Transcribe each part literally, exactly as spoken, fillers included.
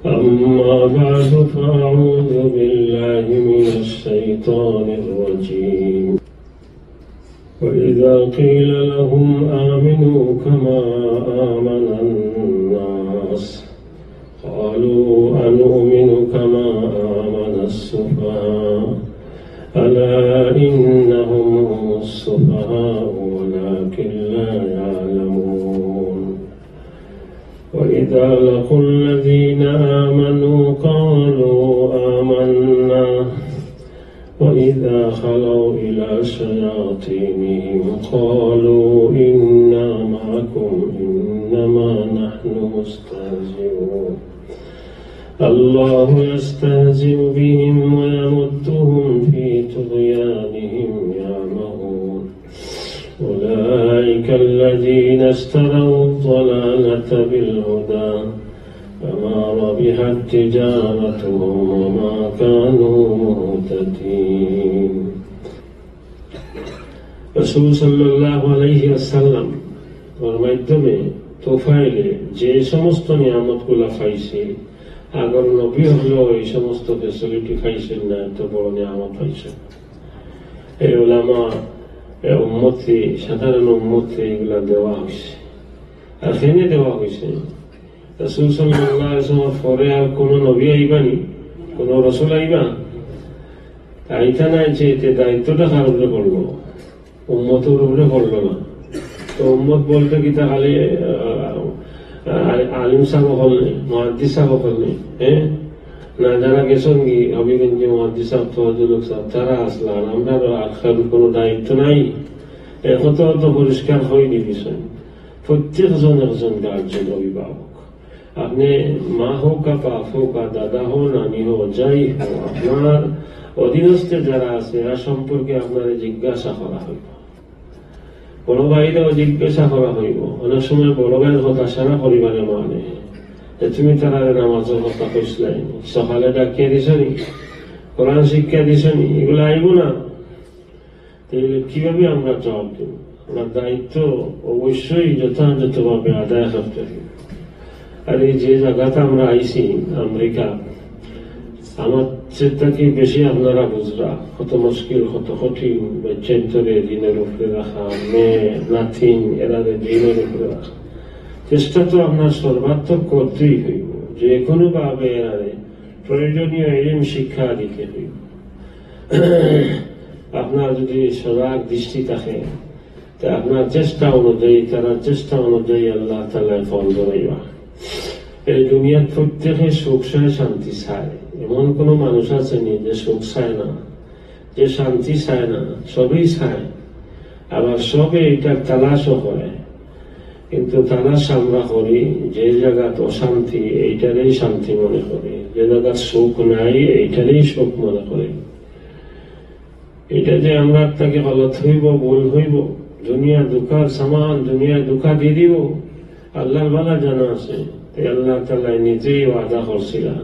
أما بعد فأعوذ بالله من الشيطان الرجيم. وإذا قيل لهم آمنوا كما آمن الناس قالوا أنؤمن كما آمن السفهاء ألا إنهم هم السفهاء ولكن لا يعلمون. وإذا لقوا الذين آمنوا قالوا آمنا وإذا خلوا إلى شياطينهم قالوا إنا معكم إنما نحن مستهزئون. الله يستهزئ بهم ويمدهم في طغيانهم يعمهون. أولئك الذين اشتروا الضلالة بالهدى فما ربحت تجارتهم وما كانوا مهتدين. রাসূল সাল্লাল্লাহু আলাইহি ওয়াসাল্লাম ওর মাধ্যমে তোফাইলে যে সমস্ত নিয়ামতগুলা পাইছে, আগর নবী হলেও এই সমস্ত ফ্যাসিলিটি পাইছেন না, এত বড় নিয়ামত পাইছেন। এই উলামা, এই উম্মতরে, সাধারণ উম্মতরে এগুলা দেওয়া হইছে। আর কেনে দেওয়া হইছে? রাসূল সাল্লাল্লাহু আলাইহি ওয়াসাল্লামর পরে আর কোন নবী আইবা নি? কোন রসুল আইবা? আইতা না, যে এতে দায়িত্বটা কার উপরে পড়লো? উম্মতর উপরে পড়লো না। তো উম্মত বলতে কিতা খালি, আহ, আহ, আলিম সাহেব অকল নি, মুহাদ্দিস সাহেব অকল নি, হ্যাঁ? না, যারা গেছেন কি, হবিগঞ্জে মুহাদ্দিস সাহেব, ফজলুল হক সাহেব, তারা আসলা, আর আমরা তো আর কারোর কোনো দায়িত্ব নাই। এখন তো অত পরিষ্কার হয়নি বিষয়। প্রত্যেকজন একজন গার্জিয়ান, অভিভাবক। আপনি মা হোক আর বাপ হোক আর দাদা হো, নানি হো, যাই হো, আপনার অধীনস্থে যারা আছে, এরা সম্পর্কে আপনারে জিজ্ঞাসা করা হইব। বড় ভাইরেও জিজ্ঞাসা করা হইব। অনেক সময় বড় ভাইর কথা সারা পরিবারে মানে যে, "তুমি তারারে নামাজর কথা কইছলায় নি, সকালে ডাকিয়া দিছো নি, কোরআন শিক্ষা দিছো নি?" এগুলা আইব না। তাহলে কিভাবে আমরা জবাব দেব? আমরা দায়িত্ব অবশ্যই যথাযথভাবে আদায় করতে হবে। আর এই যে জাগাত আমরা আইছি, আমেরিকা, আমার চেয়ে কি বেশি আপনারা বুঝরা, কত মুশকিল, কত কঠিন, বাচ্চাইন্তরে দিনের উপরে রাখা, মেয়ে, নাতিন, এরারে দিনের উপরে রাখা। চেষ্টা তো আপনার সর্বাত্মক করতেই হইব, যে কোনো ভাবে এরারে প্রয়োজনীয় ইলম শিক্ষা দিতে হইব। আপনার যদি সজাগ দৃষ্টি থাকে, তে আপনার চেষ্টা অনুযায়ী, তারার চেষ্টা অনুযায়ী আল্লাহ তাআলায় ফল ধরাইবা। এই দুনিয়ার প্রত্যেকে সুখ চায়, শান্তি চায়। এমন কোনো মানুষ আছে নি যে সুখ চায় না, যে শান্তি চায় না? সবেই চায়। আবার সবে এটার তালাশও করে, কিন্তু তালাশ আমরা করি যে জাগাত অশান্তি, এইটারেই শান্তি মনে করি, যে জাগাত সুখ নাই, এইটারেই সুখ মনে করি। এটা যে আমরা থাকি গলত হইব, ভুল হইব, দুনিয়া ধোকার সামান, দুনিয়া ধোকা দিয়ে দিব, আল্লাহর ভালা জানা আছে। তাই আল্লাহ তাআলা নিজেই ওয়াদা করছিলা,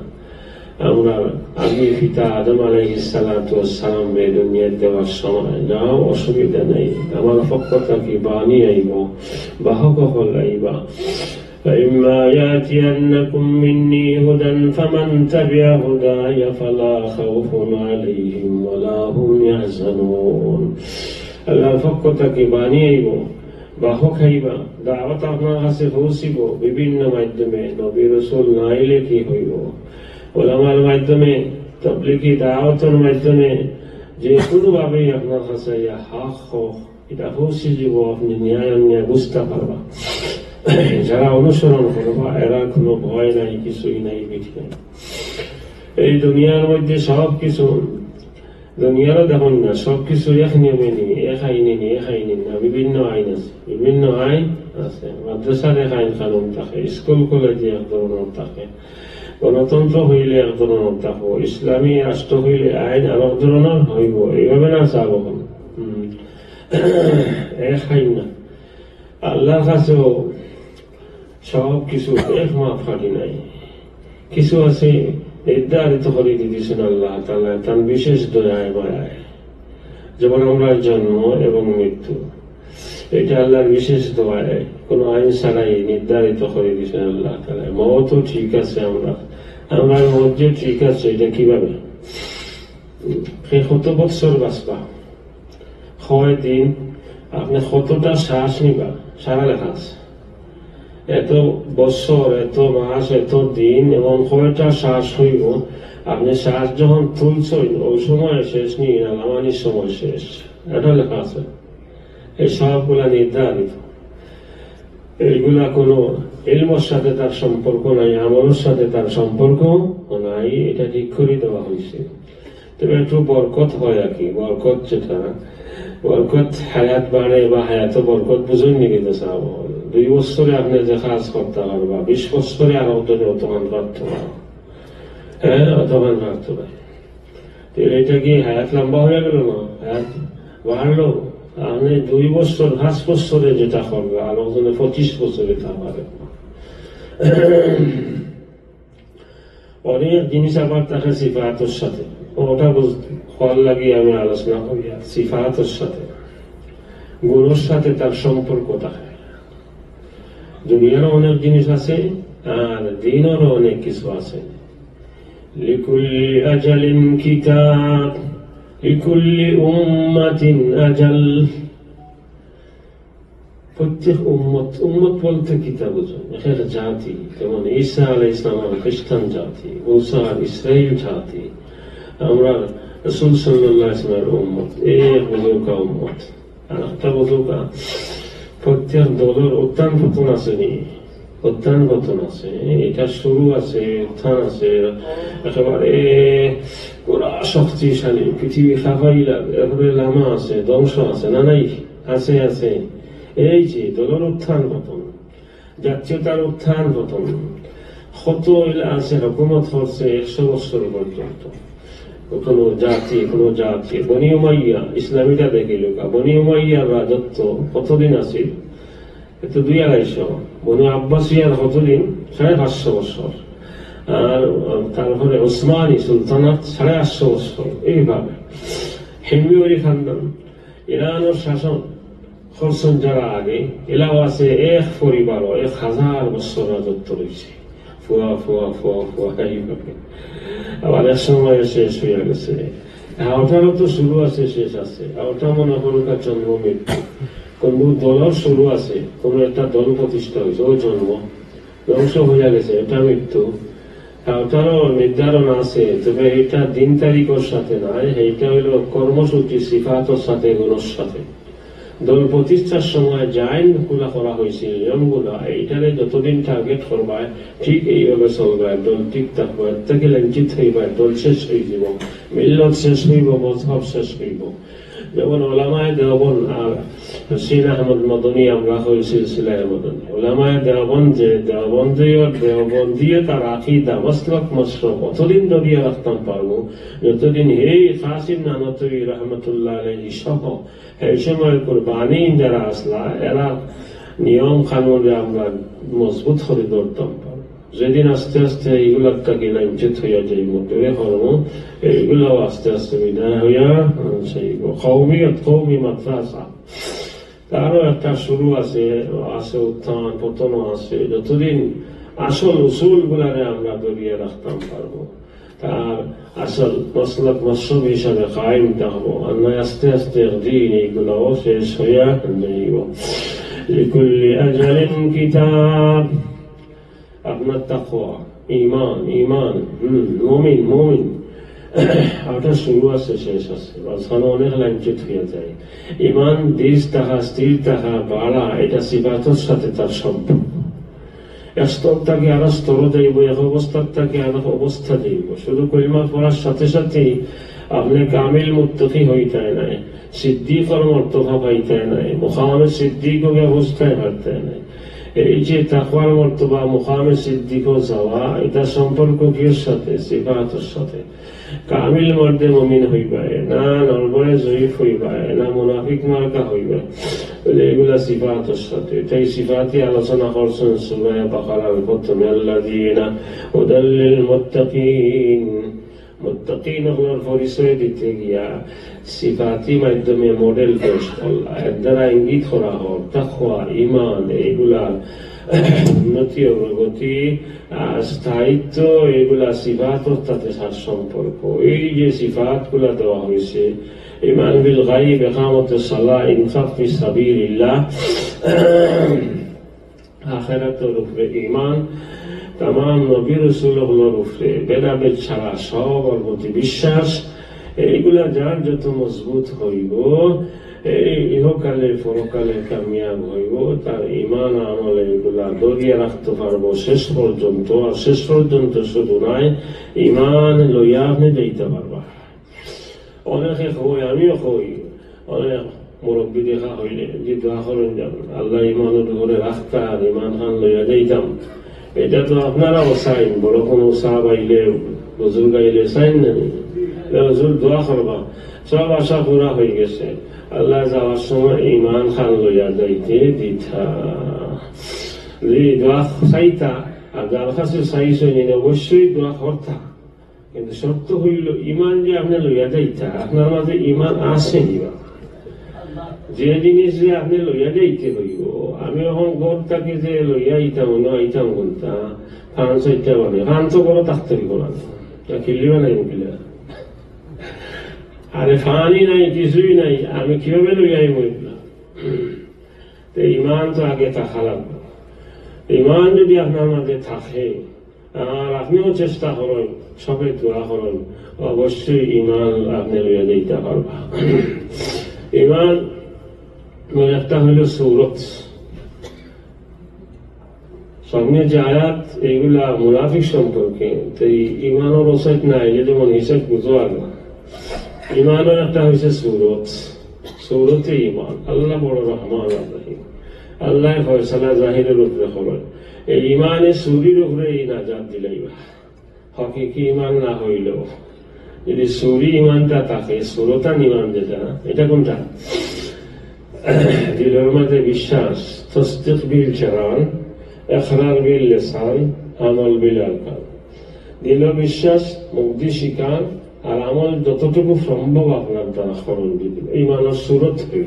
আমরা আদি পিতা আদম আলাইহিস সালাতু ওয়াস সালামরে দুনিয়াত দেওয়ার সময়, "যাও, অসুবিধা নাই, আমার পক্ষ থাকি বাণী আইব, বাহক অকল আইবা।" فإما يأتينكم مني هدى فمن تبع هداي فلا خوف عليهم ولا هم يحزنون। আল্লাহর পক্ষ থাকি বাণী আইব, বাহক আইবা, দাওয়াত আপনার কাছে পৌঁছিব বিভিন্ন মাধ্যমে। নবী রসুল না আইলে কি হইব? ওলামার মাধ্যমে, তবলিগি দাওয়াতের মাধ্যমে, যে কোনোভাবেই আপনার কাছে আইয়া হক হক এটা পৌঁছে দিব, আপনি ন্যায় অন্যায় বুঝতে পারবা। যারা অনুসরণ করবা, এরা কোনো ভয় নাই, কিছুই নাই, ভীতি নাই। এই দুনিয়ার মধ্যে সব কিছু, দুনিয়ারও দেখুন না, সব কিছু এক নিয়মে নেই, এক আইনে নেই, এক আইনে না, বিভিন্ন আইন আছে, বিভিন্ন আইন আছে। মাদ্রাসার এক আইন কানুন থাকে, স্কুল কলেজে এক ধরনের থাকে, গণতন্ত্র হইলে এক ধরনের থাকবো, ইসলামী রাষ্ট্র হইলে আইন আর এক ধরনের হইব। এইভাবে না চাবো এখন। হুম। এক আইন না। আল্লাহর কাছেও সব কিছু এক মাপকাঠি নাই। কিছু আছে নির্ধারিত করে দিতেছেন আল্লাহ তাআলা, তার বিশেষ দয়ায় মায়ায়। যেমন আমরা জন্ম এবং মৃত্যু, এটা আল্লাহর বিশেষ দয়ায়, কোনো আইন ছাড়াই নির্ধারিত করে দিয়েছেন আল্লাহ তাআলা। মতও ঠিক আছে, আমরা আমরা মধ্যে ঠিক আছে, এটা কিভাবে? সে কত বছর বাঁচবা? কয় দিন? আপনি কতটা শ্বাস নিবা? সারা লেখা আছে। এত বছর, এত মাস, এত দিন এবং কয়টা শ্বাস হইব, আপনি শ্বাস যখন তুলছেন, ওই সময় শেষ নিয়ে না, লামানির সময় শেষ, এটা লেখা আছে। এই সবগুলা নির্ধারিত। এইগুলা কোনো ইলমর সাথে তার সম্পর্ক নাই, আমলর সাথে তার সম্পর্ক নাই, এটা ঠিক করে দেওয়া হয়েছে। তবে একটু বরকত হয় আর কি, বরকত যেটা, বরকত হায়াত বাড়ে বা হায়াত বরকত বুঝুন নি কিন্তু সাহেব, দুই বছরে আপনি যে কাজ করতে পারবা, বিশ বছরে আর অতদিন অতখান রাখতে পারো, হ্যাঁ, অতখান রাখতে পারো। তো এটা কি হায়াত লম্বা হয়ে গেল না? হায়াত বাড়লো। আপনি দুই বছর, পাঁচ বছরে যেটা করবে, আর ওজনে পঁচিশ বছরে তা পারে। অনেক জিনিস আবার থাকে সিফাতর সাথে, ওটা বুঝ-, হওয়ার লাগি আমি আলোচনা করি। আর সিফাতর সাথে, গুণর সাথে তার সম্পর্ক থাকে। দুনিয়ারও অনেক জিনিস আছে, আর দিনেরও অনেক কিছু আছে। লিকুল্লি আজালিন কিতাব, লিকুল্লি উম্মাতিন আজাল। প্রত্যেক উম্মত, উম্মত বলতে কিতা বুঝো? এক এক জাতি, যেমন ঈসা আলাইহিস সালাম খ্রিস্টান জাতি, মুসা ইসরাইল জাতি, আমরা রাসূল সাল্লাল্লাহু আলাইহি ওয়াসাল্লামের উম্মত, এক বুঝুকা উম্মত। আর একটা বুঝুকা, প্রত্যেক দলের উত্থান পতন আছে নি? উত্থান পতন আছে, এটা শুরু আছে, উত্থান আছে, একেবারে পুরা শক্তিশালী, পৃথিবী খাফাইলা, এরপরে লামা আছে, ধ্বংস আছে, না নাই? আছে, আছে। এই যে দলের উত্থান পতন, জাতীয়তার উত্থান পতন, কত ইলা আছে, হুকুমত করছে একশো বছর পর্যন্ত। কোনো জাতি, কোনো জাতি, বনি উমাইয়া, ইসলামীটা দেখিল, বনি উমাইয়ার রাজত্ব কতদিন আছে? এ তো দুই আড়াইশো। বনি আব্বাসিয়ার কতদিন? সাড়ে পাঁচশো বছর। আর, আহ, তারপরে ওসমানী সুলতানাত সাড়ে আটশো বছর। এইভাবে হিময়রি খানদান, ইরানর শাসন করছেন যারা আগে, এলাও আছে এক পরিবারও এক হাজার বছর রাজত্ব রয়েছে। ফুয়া, ফুয়া, ফুয়া, ফুয়া, এইভাবে। আবার এক সময় শেষ হইয়া গেছে। হ্যাঁ, ওটারও তো শুরু আছে, শেষ আছে। আর ওটা মনে করুন তার জন্ম মৃত্যু। কোন দলের শুরু আছে, কোন একটা দল প্রতিষ্ঠা হয়েছে, ও জন্ম, ধ্বংস হইয়া গেছে, এটা মৃত্যু। হ্যাঁ, ওটারও নির্ধারণ আছে, তবে এটা দিন তারিখের সাথে নয়, এটা হইল কর্মসূচি, সিফাতর সাথে, গুণর সাথে। দল প্রতিষ্ঠার সময় যে আইনগুলা করা হয়েছিল, নিয়মগুলা, এইটারে যতদিন টার্গেট করবায়, ঠিক এইভাবে চলবায়, দল ঠিক থাকবো, এর থেকে লাঞ্ছিত হইবায়, দল শেষ হয়ে যাব, মিল্লত শেষ হইব, মজহব শেষ হইব। যেমন ওলামায়ে দেওবন্দ আর হুসেন আহমদ মদনী, আমরা হই সিলসিলায়ে মদনী। ওলামায়ে দেওবন্দ যে দেওবন্দি আর দেওবন্দিয়ত আর আকিদা, মাসলাক, মাসলক অতদিন ধরিয়া রাখতাম পারবো, যতদিন এই কাসিম নানতবী রহমতুল্লাহ আলাইহি সহ এই সময় কুরবানি যারা আসলা, এরা নিয়ম কানুনরে আমরা মজবুত করে ধরতাম পারবো। যেদিন আস্তে আস্তে এইগুলার থাকি লাঞ্ছিত হইয়া যাইব, দূরে করবো, এইগুলাও আস্তে আস্তে বিদায় হইয়া, আহ, সেই কওমিয়ত, কওমি মাদ্রাসা, তারও একটা শুরু আছে, আছে উত্থান পতনও আছে। যতদিন আসল উসুলগুলারে আমরা ধরিয়া রাখতাম পারবো, তার আসল মাসলাক মাসহাব হিসাবে কায়েম থাকবো, আর নয় আস্তে আস্তে একদিন এইগুলাও শেষ হইয়া যাইব। লিকুল্লি আজালিন কিতাব। আপনার তাকওয়া, ঈমান, ঈমান, হুম, মুমিন, মুমিন। ওটা শুরু আছে, শেষ আছে। মাঝখানে অনেক লাইন চুট হইয়া যায়। ঈমান ধীর থাকা, স্থির থাকা, বাড়া, এটা সিফাতর সাথে তার সম্পর্ক। এক স্তর থাকি আরো স্তর যাইব, এক অবস্থার থাকি আরো অবস্থা যাইব। শুধু কলিমা পড়ার সাথে সাথেই আপনি কামিল মুত্তাকি হইতায় নায়, সিদ্দিকর মর্তবা পাইতায় নায়, মুকামে সিদ্দিক অবস্থায় পারতায় নায়। এই যে তাকওয়ার মর্তবা, মুকামে সিদ্দিক যাওয়া, এটা সম্পর্ক কির সাথে? সিফাতর সাথে। কামিল মর্দে মুমিন হইবায়, না নড়বড়ে জয়ীফ হইবায়, না মুনাফিক মার্কা হইবায়। বলে এগুলা সিফাতর সাথে। তাই সিফাতি আলোচনা করছেন সূরা বাকারার প্রথমে, আল্লাযীনা হুদাল লিল মুত্তাকিন। মুত্তাকিন অকলর পরিচয় দিতে গিয়া সিফাতি মাধ্যমে মডেল পেশ করলা। এর দ্বারা ইঙ্গিত করা হোক, তাকওয়া, ঈমান, এইগুলা উন্নতি, অগ্রগতি, আহ, স্থায়িত্ব, এগুলা সিফাতর সাথে সার সম্পর্ক। এই যে সিফাতগুলা দেওয়া হইছে, ইমান বিল গাইব, একামতে সালাহ, ইনফাক ফি সাবিলিল্লাহ, আখেরাতর উপরে ইমান, তামাম নবী রসুল অকলর উপরে ভেদাভেদ ছাড়া সবর প্রতি বিশ্বাস, এইগুলা যার যত মজবুত হইব, এই ইহকালে পরকালে কামিয়াব হইব, তার ইমান আমলে এগুলা ধরিয়া রাখতে পারবো শেষ পর্যন্ত। আর শেষ পর্যন্ত শুধু নয়, ইমান লইয়া আপনি যাইতে পারবা। অনেকে কই, আমিও কই, অনেক মুরব্বী দেখা হইলে যে দোয়া করইন যেন, "আল্লাহ, ইমানর উপরে রাখতা আর ইমান খান লইয়া যাইতাম।" এটা তো আপনারাও চাইন, বড় কোনো সাহাব আইলে, বুজুর্গ আইলে চাইন না নি? "হুজুর, দোয়া করবা, সব আশা পুরা হয়ে গেছে, আল্লাহ, যাওয়ার সময় ইমান খান লইয়া যাইতে দিতা।" যদি দোয়া চাইতা, আর যার কাছে চাইছইন, অবশ্যই দোয়া করতা। কিন্তু শর্ত হইল, ইমান যে আপনি লইয়া যাইতা, আপনার মাঝে ইমান আছে নি বা? যে জিনিস যে আপনি লইয়া যাইতে হইব, আমি এখন ঘর থাকি যে লইয়া আইতাম, অন্য আইতাম কোনটা, পান চাইতে পারি, পান তো ঘরো থাকতে হইব না, তা কিনলিবা নাই মুখিলা। আরে পানি নাই, কিছুই নাই, আমি কিভাবে লইয়া আইব এগুলা? তো ইমান তো আগে থাকা লাগবে। ইমান যদি আপনার মাঝে থাকে, আর আপনিও চেষ্টা করেন, সবে দোয়া করেন, অবশ্যই ইমান আপনি লইয়া যাইতে পারবা। ইমান মানে একটা হইল সূরত। সামনে যে আয়াত, এইগুলা মুনাফিক সম্পর্কে, তো এই ইমানর ওসাইট না, এই যে যেমন হিসাব বুঝো আর না। ইমানর একটা হইছে সূরত, সূরতে ইমান। আল্লাহ বড় রহমান আর রহিম। আল্লাহ ফয়সালা জাহিরের উপরে করেন। এই ইমানে সুরির উপরে এই নাজাত দিলাইবা। হকিকি ইমান না হইলেও যদি সুরি ইমানটা থাকে, সুরতান ইমান যেটা, এটা কোনটা? দিলর মাঝে বিশ্বাস, তসদিক বিল জানান, ইকরার বিল লিসান, আমল বিল আরকান। দিলো বিশ্বাস, মুখ দি স্বীকার, আর আমল যতটুকু সম্ভব আপনার দ্বারা করণ দিল। ইমানর সূরত হইল।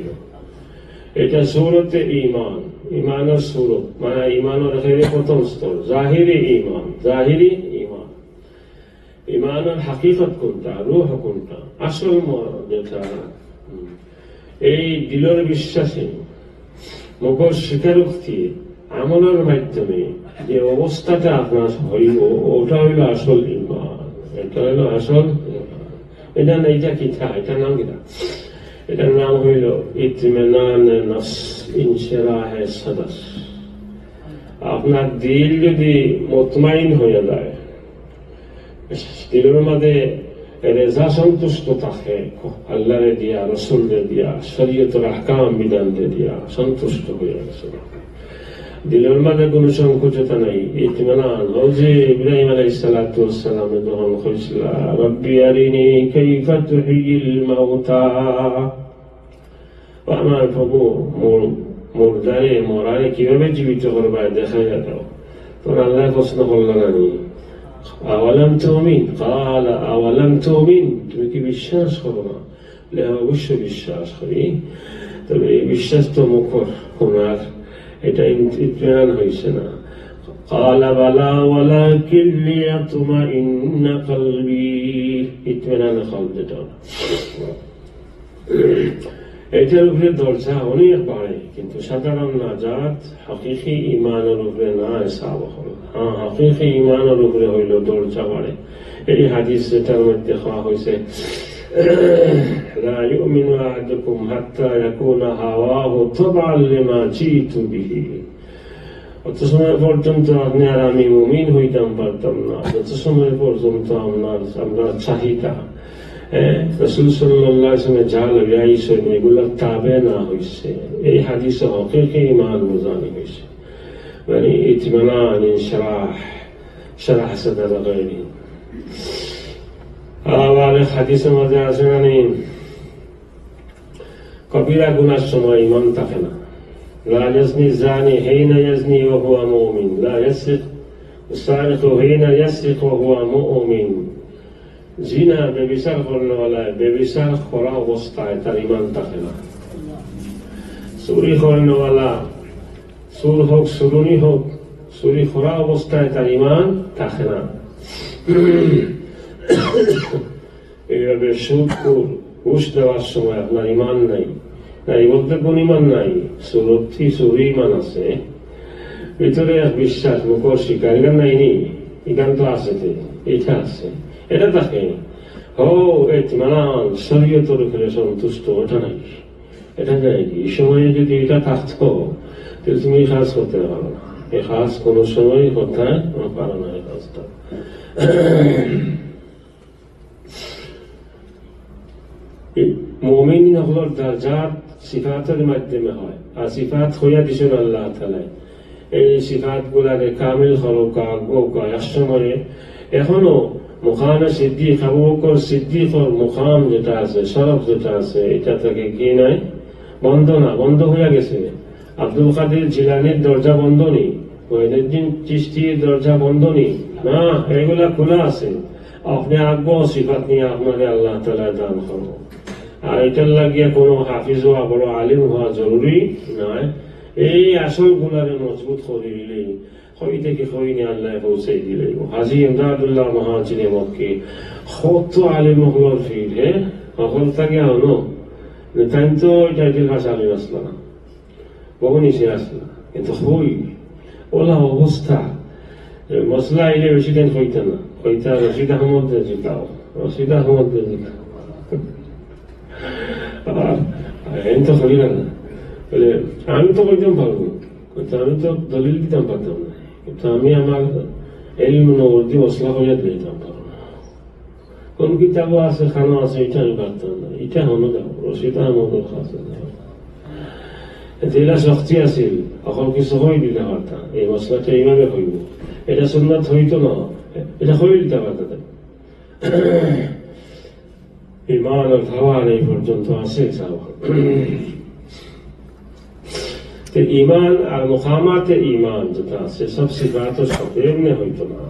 এটা সূরতে ইমান, ইমানর সূরত, মানে ইমানর একেবারে প্রথম স্তর, জাহিরি ইমান, জাহিরি ইমান। ইমানর হাকিকত কোনটা, রুহ কোনটা, আসল ম-, যেটা, হুম, এই দিলর বিশ্বাসে, মুখর স্বীকারোক্তি, আমলর মাধ্যমে যে অবস্থাটা আপনার হইব, ওটা হইল আসল ইমান, এটা হইল আসল ইমান। এটা না, এটা কিতা, এটার নাম কিতা? এটার নাম হইল ইতমিনান নফস, ইনশিরাহে সদর। আপনার দিল যদি মুতমাইন হইয়া যায়, দিলর মাঝে রেজা সন্তুষ্ট থাকে, আল্লাহরে দিয়া, রসুলরে দিয়া, শরীয়তর আহকাম বিধানরে দিয়া সন্তুষ্ট হইয়া গেছে। দিলর মাঝে কোনো সংকুচতা নাই, ইতমিনান। ওই যে ইব্রাহিম আলাইহিস সালাতু ওয়াস সালামে যখন কইছিল, "রব্বি আরিনি কাইফা তুহয়িল মাউতা।" ও আমার প্রভু, মুর-, মুর্দারে, মরারে কিভাবে জীবিত করবায়, দেখাইয়া দাও। তখন আল্লাহ প্রশ্ন করলেন, "আমি আওয়ালাম তুমিন?" ক্বালা, "আওয়ালাম তুমিন?" তুমি কি বিশ্বাস করো না? বলে, "অবশ্য বিশ্বাস করি, তবে এই বিশ্বাস তো মুখর, ওনার এটা ইন-, ইতমিনান হইছে না।" ক্বালা, "বালা ওয়ালাকিন লিয়াতমাইন্না কলবি।" ইতমিনান কলব যেটা, এটার উপরে দরজা অনেক বাড়ে, কিন্তু সাধারণ নাজাত হাকিকি ইমানর উপরে না, হিসাব হল। হ্যাঁ, হাকিকি ইমানর উপরে হইল দরজা বাড়ে। এই হাদিস যেটার মধ্যে কওয়া হইছে, "লা ইউমিনু আহাদুকুম হাত্তা ইয়াকুনা হাওয়াহু তাবাআন লিমা জিতু বিহি।" অত সময় পর্যন্ত আপনি আর আমি মুমিন হইতাম পারতাম না, যত সময় পর্যন্ত আমরা, আমরা চাহিতা, হ্যাঁ, রাসূল সাল্লাল্লাহু আলাইহি ওয়াসাল্লামে যা লইয়া আইছেন, এগুলা তাবে না হইছে। এই হাদিসে হাকিকি ইমান বুঝানি হইছে। মানে, ইতমিনান, ইনশিরাহ, ইনশিরাহ সদর গায়রি। আবার এক হাদিসের মধ্যে আছে, মানে, কবিরা গুনার সময় ইমান থাকে না। লা ইয়াজনি জানি হিনা ইয়াজনি ওয়া হুয়া মুমিন, লা ইয়াসরিক সারিকু হিনা ইয়াসরিকু ওয়া হুয়া মুমিন। জিনা, ব্যভিচার করনেওয়ালায় ব্যভিচার করা অবস্থায় তার ইমান থাকে না। চুরি করনেওয়ালা, চুর হোক, চুরুনি হোক, চুরি করা অবস্থায় তার ইমান থাকে না। এইভাবে সুদ, ঘুষ দেওয়ার সময় আপনার ইমান নাই। নাই বলতে কোন ইমান নাই, চুরতি চুরি ইমান আছে। ভিতরে এক বিশ্বাস, মুখর স্বীকার, ইখান নাই নি? ইখান তো আছে, তে ইটা আছে, ইটা থাকে। হো, ইতমিনান, শরীয়তর উপরে সন্তুষ্ট, ওটা নাই। এটা যায় কি? এই সময়ে যদি এটা থাকতো, তাহলে তুমি এই কাজ করতে পারো না। এই কাজ কোনো সময় করতে পারো না, এই কাজটা। এই মুমিন হকলর দরজাত সিফাতের মাধ্যমে হয়, আর সিফাত হইয়া দিছেন আল্লাহ তাআলায়। এই সিফাতগুলারে কামিল করুকা, আগুকা, এক সময়ে এখনো মুকামে সিদ্দিক, আবু বকর সিদ্দিকর মুকাম যেটা আছে, শরফ যেটা আছে, এটা থেকে কি নাই? বন্ধ না, বন্ধ হইয়া গেছে। আব্দুল কাদির জিলানির দরজা বন্ধ নি, মঈনুদ্দিন চিশতির দরজা বন্ধ নি, না, এগুলা খোলা আছে। আপনি আগুর সিফাত নিয়ে আপনারে আল্লাহ তাআলা দান করবো। আর এটার লাগিয়া কোনো হাফিজ হওয়া, বড় আলিম হওয়া জরুরি নয়। এই আসল গুলারে মজবুত করে দিলেই, হই থেকে হই নিয়ে আল্লাহ পৌঁছাই দিলে। হাজী ইমদাদুল্লাহ মুহাজিরে মক্কি কত আলিম হকলর পীর, হে, হকল থাকে হলো। তাই তো ওই টাইটেল ভাষা আলিম আসলো না, বহু নিচে আসলো। কিন্তু হই, ওলা অবস্থা, এ, মসলা আইলে বেশি দিন হইতো না, হইতা রশিদ আহমদ দে জিতাও, রশিদ আহমদ দে জিতাও। আর এন তো হইল না। বলে, আমি তো কইতাম পারবো, কিন্তু আমি তো দলিল দিতাম পারতাম না, কিন্তু আমি আমার এলম নবুতি মসলা করিয়া দিতাম পারবো না। কোন কিতাবও আছে, খানো আছে, এটা আমি পারতাম না। এটা হলো না, রশিদ আহমদ খাস আছে। এতে এলা শক্তি আছিল, এখন কিছু হয়ে দিতে পারতাম। এই মসলাটা এইভাবে হইব, এটা সুন্নাত হইতো না, এটা হয়ে দিতে পারতাম। ইমান আর ধাওয়ান এই পর্যন্ত আছে, যাও। তো ইমান আর মুকামাতে ইমান যেটা আছে, সব সিফাতর সাথে এমনি হইতো না।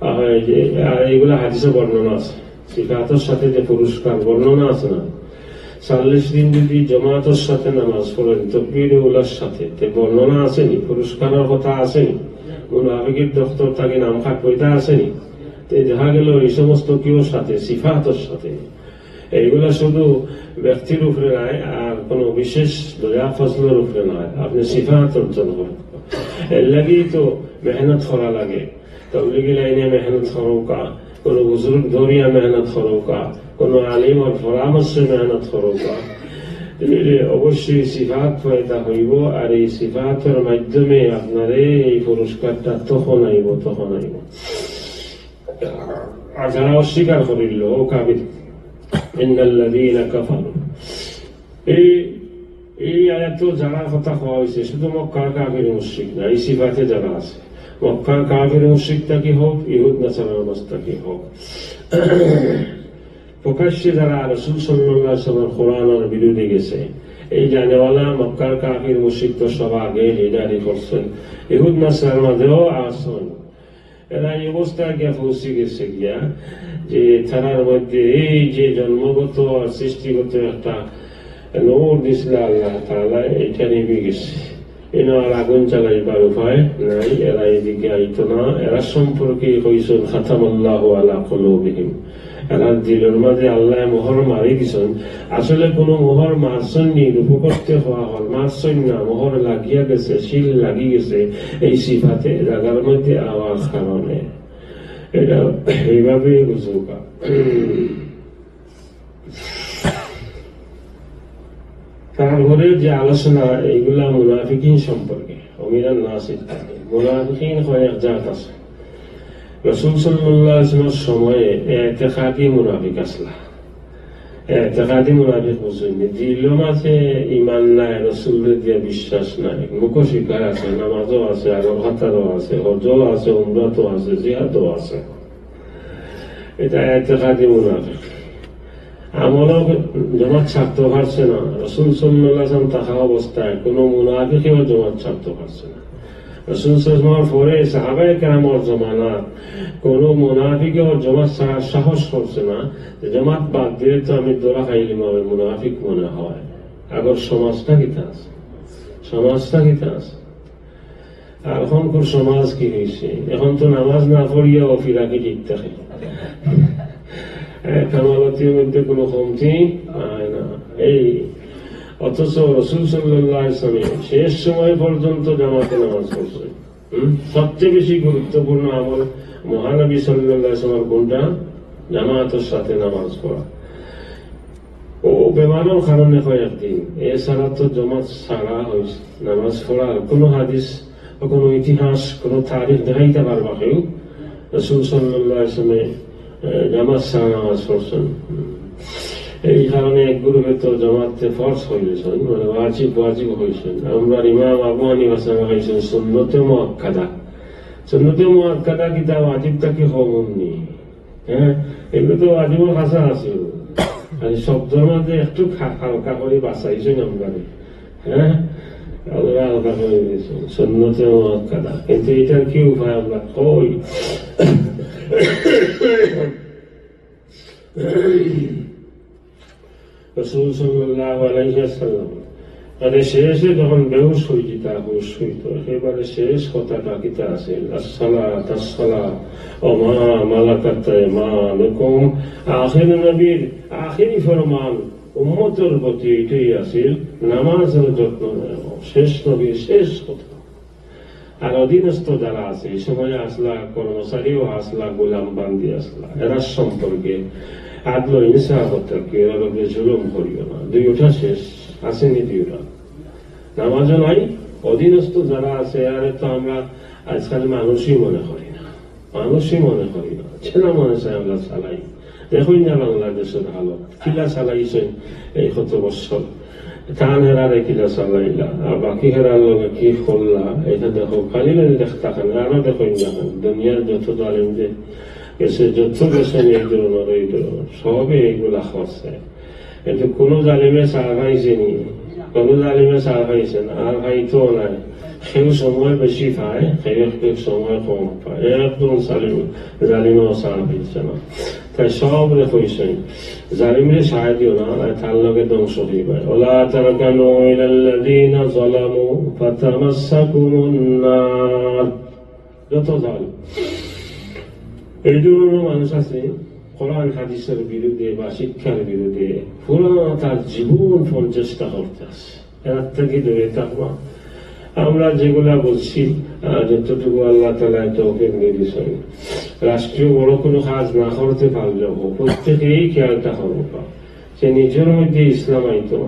আর এই যে, আর এইগুলা হাদিসে বর্ণনা আছে। সিফাতর সাথে যে পুরস্কার বর্ণনা আছে না, চল্লিশ দিন যদি জমাতর সাথে নামাজ পড়েন, তকবির উলার সাথে, তে বর্ণনা আছে নি? পুরস্কারর কথা আছে নি? মুনাফিকের দপ্তর থাকি নাম কাটবো, এটা আছে নি? তে দেখা গেল এই সমস্ত কিওর সাথে, সিফাতর সাথে। এইগুলা শুধু ব্যক্তির উপরে নাই, আর কোনো বিশেষ দয়া ফজলর উপরে নাই। আপনি সিফাত অর্জন করেন, এর লাগেই তো মেহনত করা লাগে। তবলিগি লাইনে মেহনত করুকা, কোনো বুজুর্গ ধরিয়া মেহনত করুকা, কোনো আলিমর পরামর্শে মেহনত করুকা, তাহলে অবশ্যই সিফাত পয়দা হইব। আর এই সিফাতর মাধ্যমে আপনারে এই পুরস্কারটা তখন আইব, তখন আইব। আর যারা অস্বীকার করিল, ও কাফির, ইন্নাল্লাযীনা কাফারু, এই, এই আয়াতো যারা কথা কওয়া হয়েছে, শুধু মক্কার কাফির মুশরিক না, এই সিফাতে যারা আছে, মক্কার কাফির মুশরিক থাকি হোক, ইহুদ নাসারার মাঝ থাকি হোক, প্রকাশ্যে যারা রাসূল সাল্লাল্লাহু আলাইহি ওয়াসাল্লাম কোরআনর বিরুদ্ধে গেছে, এই জানেওয়ালা মক্কার কাফির মুশরিক তো সব আগে লিডারি করছেন, ইহুদ নাসারার মাঝেও আছেন। এরা এই অবস্থায় গিয়া পৌঁছে গেছে গিয়া যে তারার মধ্যে এই যে জন্মগত আর সৃষ্টিগত একটা নূর দিছিল আল্লাহ তাআলা, এটা নিভে গেছে। এনে আর আগুন জ্বালাইবার উপায় নাই, এরা এদিকে আইতো না। এরা সম্পর্কে কইছেন, "খাতামাল্লাহু আলা কুলুবিহিম।" এরার দিলর মাঝে আল্লাহ মোহর মারি দিছেন। আসলে কোনো মোহর মারছেন নি, রূপকর্তে হওয়া হল, মারছেন না, মোহর লাগিয়া গেছে, সিল লাগি গেছে। এই সিফাতে জাগার মধ্যে আওয়ার কারণে এটা এইভাবেই বুঝুকা। তারপরে যে আলোচনা, এইগুলা মুনাফিকিন সম্পর্কে, ওমিনান নাসি, মুনাফিকিন কয়েক জাত আছে। রাসূল সাল্লাল্লাহু আলাইহি ওয়াসাল্লামের সময়ে এতেকাদি মুনাফিক আসলা। এতেকাদি মুনাফিক বুঝইন নি, দিলর মাঝে ইমান নাই, রাসূলরে দিয়া বিশ্বাস নাই, মুখো স্বীকার আছে, নামাজও আছে, আগর কাতারও আছে, হজও আছে, উমরাতও আছে, জিহাদও আছে। এটা এতেকাদি মুনাফিক। আমলও জমাত ছাড়তে পারছে না। রাসূল সাল্লাল্লাহু আলাইহি ওয়াসাল্লাম থাকা অবস্থায় কোনো মুনাফিকেও জমাত ছাড়তে পারছে না। রাসূল সাল্লাল্লাহু আলাইহি ওয়াসাল্লামের পরে সাহাবায়ে কেরামর জমানাত কোনো মুনাফিকেও জমাত ছাড়ার সাহস করছে না যে জমাত বাদ দিলে তো আমি ধরা খাইলিমু, আমি মুনাফিক মনে হয়। আগর সমাজটা কিতা আছে? সমাজটা কিতা আছে? আর অখনকুর সমাজ কি অইছে? অখন তো নামাজ না পড়িয়াও ফিরাকি ঠিক থাকে। এ, কামালতির মধ্যে কুনু কমতি অয় না। এই, অথচ রসুল সাল্লাল্লাহু আলাইহি ওয়াসাল্লাম শেষ সময় পর্যন্ত জামাতে নামাজ পড়ছইন। হুম? সবচেয়ে বেশি গুরুত্বপূর্ণ আমল মহানবী সাল্লাল্লাহু আলাইহি ওয়াসাল্লামর কুনটা? জামাতর সাথে নামাজ পড়া। ও বেমারর কারণে কয়েকদিন, এছাড়া তো জামাত ছাড়া অইছে নামাজ পড়ার কুনু হাদিস বা কুনু ইতিহাস, কুনু তারিখ দেখাইতা পারবা কেউ? রসুল সাল্লাল্লাহু আলাইহি ওয়াসাল্লামে, এ, জামাত ছাড়া নামাজ পড়ছইন। এই কারণে এক গ্রুপে তো জামাতে ফরজ অইছইন, মানে ওয়াজিব, ওয়াজিব অইছইন। আমরার ইমাম আবু হানিফা সাহেব কইছইন সুন্নতে মুআক্কাদা। সুন্নতে মুআক্কাদা কিতা ওয়াজিব থাকি কম নি? হ্যাঁ, এগুলো তো ওয়াজিবর কাছাকাছি। আর শব্দর মাঝে একটু খা-, হালকা করি বাছাইছইন আমরারে। হ্যাঁ, আল্লাহ আলাদা করে দিয়েছেন, সুন্নতে মুআক্কাদা। কিন্তু এটার কি উপায় আমরা কই? রসুল সাল্লাল্লাহু আলাইহি ওয়াসাল্লাম মানে শেষে যখন বেহুশ অইযিতা, হুশ অইতো, একেবারে শেষ কথাটা কিতা আছিল? আসসালাত, আসসালাত, ওয়া মা মালাকাত আইমানুকুম। আখের নবীর আখেরি ফরমান উম্মতর প্রতি এটাই আছিল, নামাজর যত্ন নেও। শেষ নবীর শেষ কথা। আর অধীনস্থ যারা আছে, এই সময় আছলা, কর্মচারীও আছলা, গোলাম বান্দি আছলা, এরা সম্পর্কে আদল ইনসাফ থাকি, এরার উপরে জুলুম করিও না। দুইটা শেষ, আছেনি দুইটা? নামাজও নাই, অধীনস্থ যারা আছে, এরারে তো আমরা আজকাল মানুষই মনে করি না। মানুষই মনে করি না, ছেলে মানুষ আমরা চালাই। দেখইন না বাংলাদেশর হালত, কিলা চালাইছইন এই কত বছর। তান হেরারে কিলা চালাইলা, আর বাকি হেরার লগে কি করলা, এটা দেখো। খালি যদি দেখতা কেনে, আরো দেখইন না কেনে, দুনিয়ার যত জালিম যে গেছে, যত গেছে এই ধরনের, এই ধরনের, সবে এইগুলা করছে। কিন্তু কোনো জালিমে ছাড় পাইছে নি? কোনো জালিমে ছাড় পাইছে না, আর পাইতো নাই। কেউ সময় বেশি পায়, কেউ একটু সময় কম পায়। একজন জালিম, জালিমেও ছাড় পাইছে না। তাই সবরে কইছইন, জালিমরে সায় দিও না, আর তার লগে ধ্বংস অইবায়। ওয়ালা তারকানু ইলাল্লাযীনা যালামু ফাতামাসসাকুমুন নার। যত জালিম। এই ধরনের মানুষ আছে, কোরআন হাদিসের বিরুদ্ধে বা শিক্ষার বিরুদ্ধে পুরা তার জীবন ফোন চেষ্টা করতে আছে। এরার থাকি দূরে থাকবা। আমরা যেগুলা বলছি, আহ, যতটুকু আল্লাহ তাআলা তৌফিক দিয়েছেন, রাষ্ট্রীয় বড় কোনো কাজ না করতে পারলেও প্রত্যেকেই খেয়ালটা করবা যে নিজের মধ্যে ইসলাম আইতো,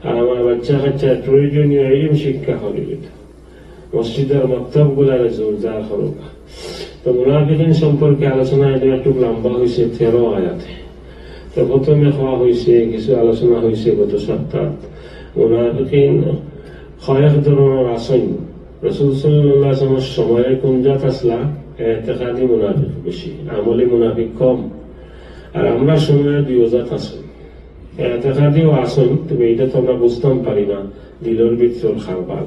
আর আমার বাচ্চা কাচ্চার প্রয়োজনীয় ইলম শিক্ষা করে দিত। মসজিদর মক্তবগুলারে জোরদার করবা। তো মুনাফিকিন সম্পর্কে আলোচনা এটা একটু লম্বা হইছে তেরো আয়াতে। তো প্রথমে কওয়া হইছে, কিছু আলোচনা হইছে গত সপ্তাহ। মুনাফিকিন কয়েক ধরনের আছইন। রাসূল সাল্লাল্লাহু আলাইহি ওয়াসাল্লামর সময়ে কোন জাত আছলা? এতেকাদি মুনাফিক বেশি, আমলি মুনাফিক কম। আর আমরার সময়ে দুই জাত আছইন। এতেকাদিও আছইন, তবে এটা তো আমরা বুঝতাম পারি না, দিলর ভিতরর কারবার।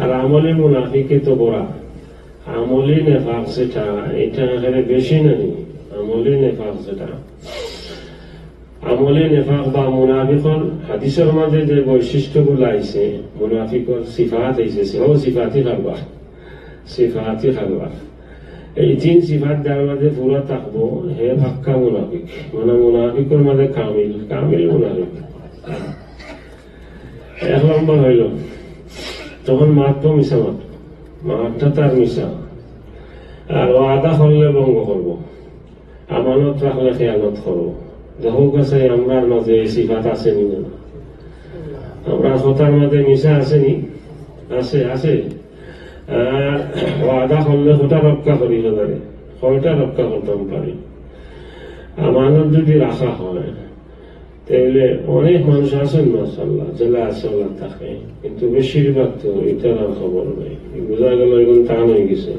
আর আমলে মুনাফিকে তো বড়া। আমলি নেফাক যেটা, এটা একেবারে বেশি নাই। আমলি নেফাক যেটা, আমলি নেফাক বা মুনাফিকর হাদিসর মাঝে যে বৈশিষ্ট্যগুলা আইছে, মুনাফিকর সিফাত আইছে, সেও সিফাতি কারবার। সিফাতি কারবার। এই তিন সিফাত যার মাঝে পুরা থাকবো, হে পাক্কা মুনাফিক। মানে মুনাফিকর মাঝে কামিল, কামিল মুনাফিক। এক নম্বর হইল, তখন মাতবো মিছা মাতবো, মাতটা তার মিছা। আর ওয়াদা করলে ভঙ্গ করবো, আমানত রাখলে খেয়ানত করবো। দেখো কাছে আমরার মাঝে এই সিফাত আছে নি না? আমরার কথার মাঝে মিছা আছে নি? আছে, আছে। আর ওয়াদা করলে কয়টা রক্ষা করি না জানি, কয়টা রক্ষা করতাম পারি। আমানত যদি রাখা হয়, তাইলে অনেক মানুষ আছইন মাশাআল্লাহ, যেলা আছে ওলা থাকে, কিন্তু বেশিরভাগ তো ইতার আর খবর নাই। বুঝা গেল এখন টান হয়ে গেছে।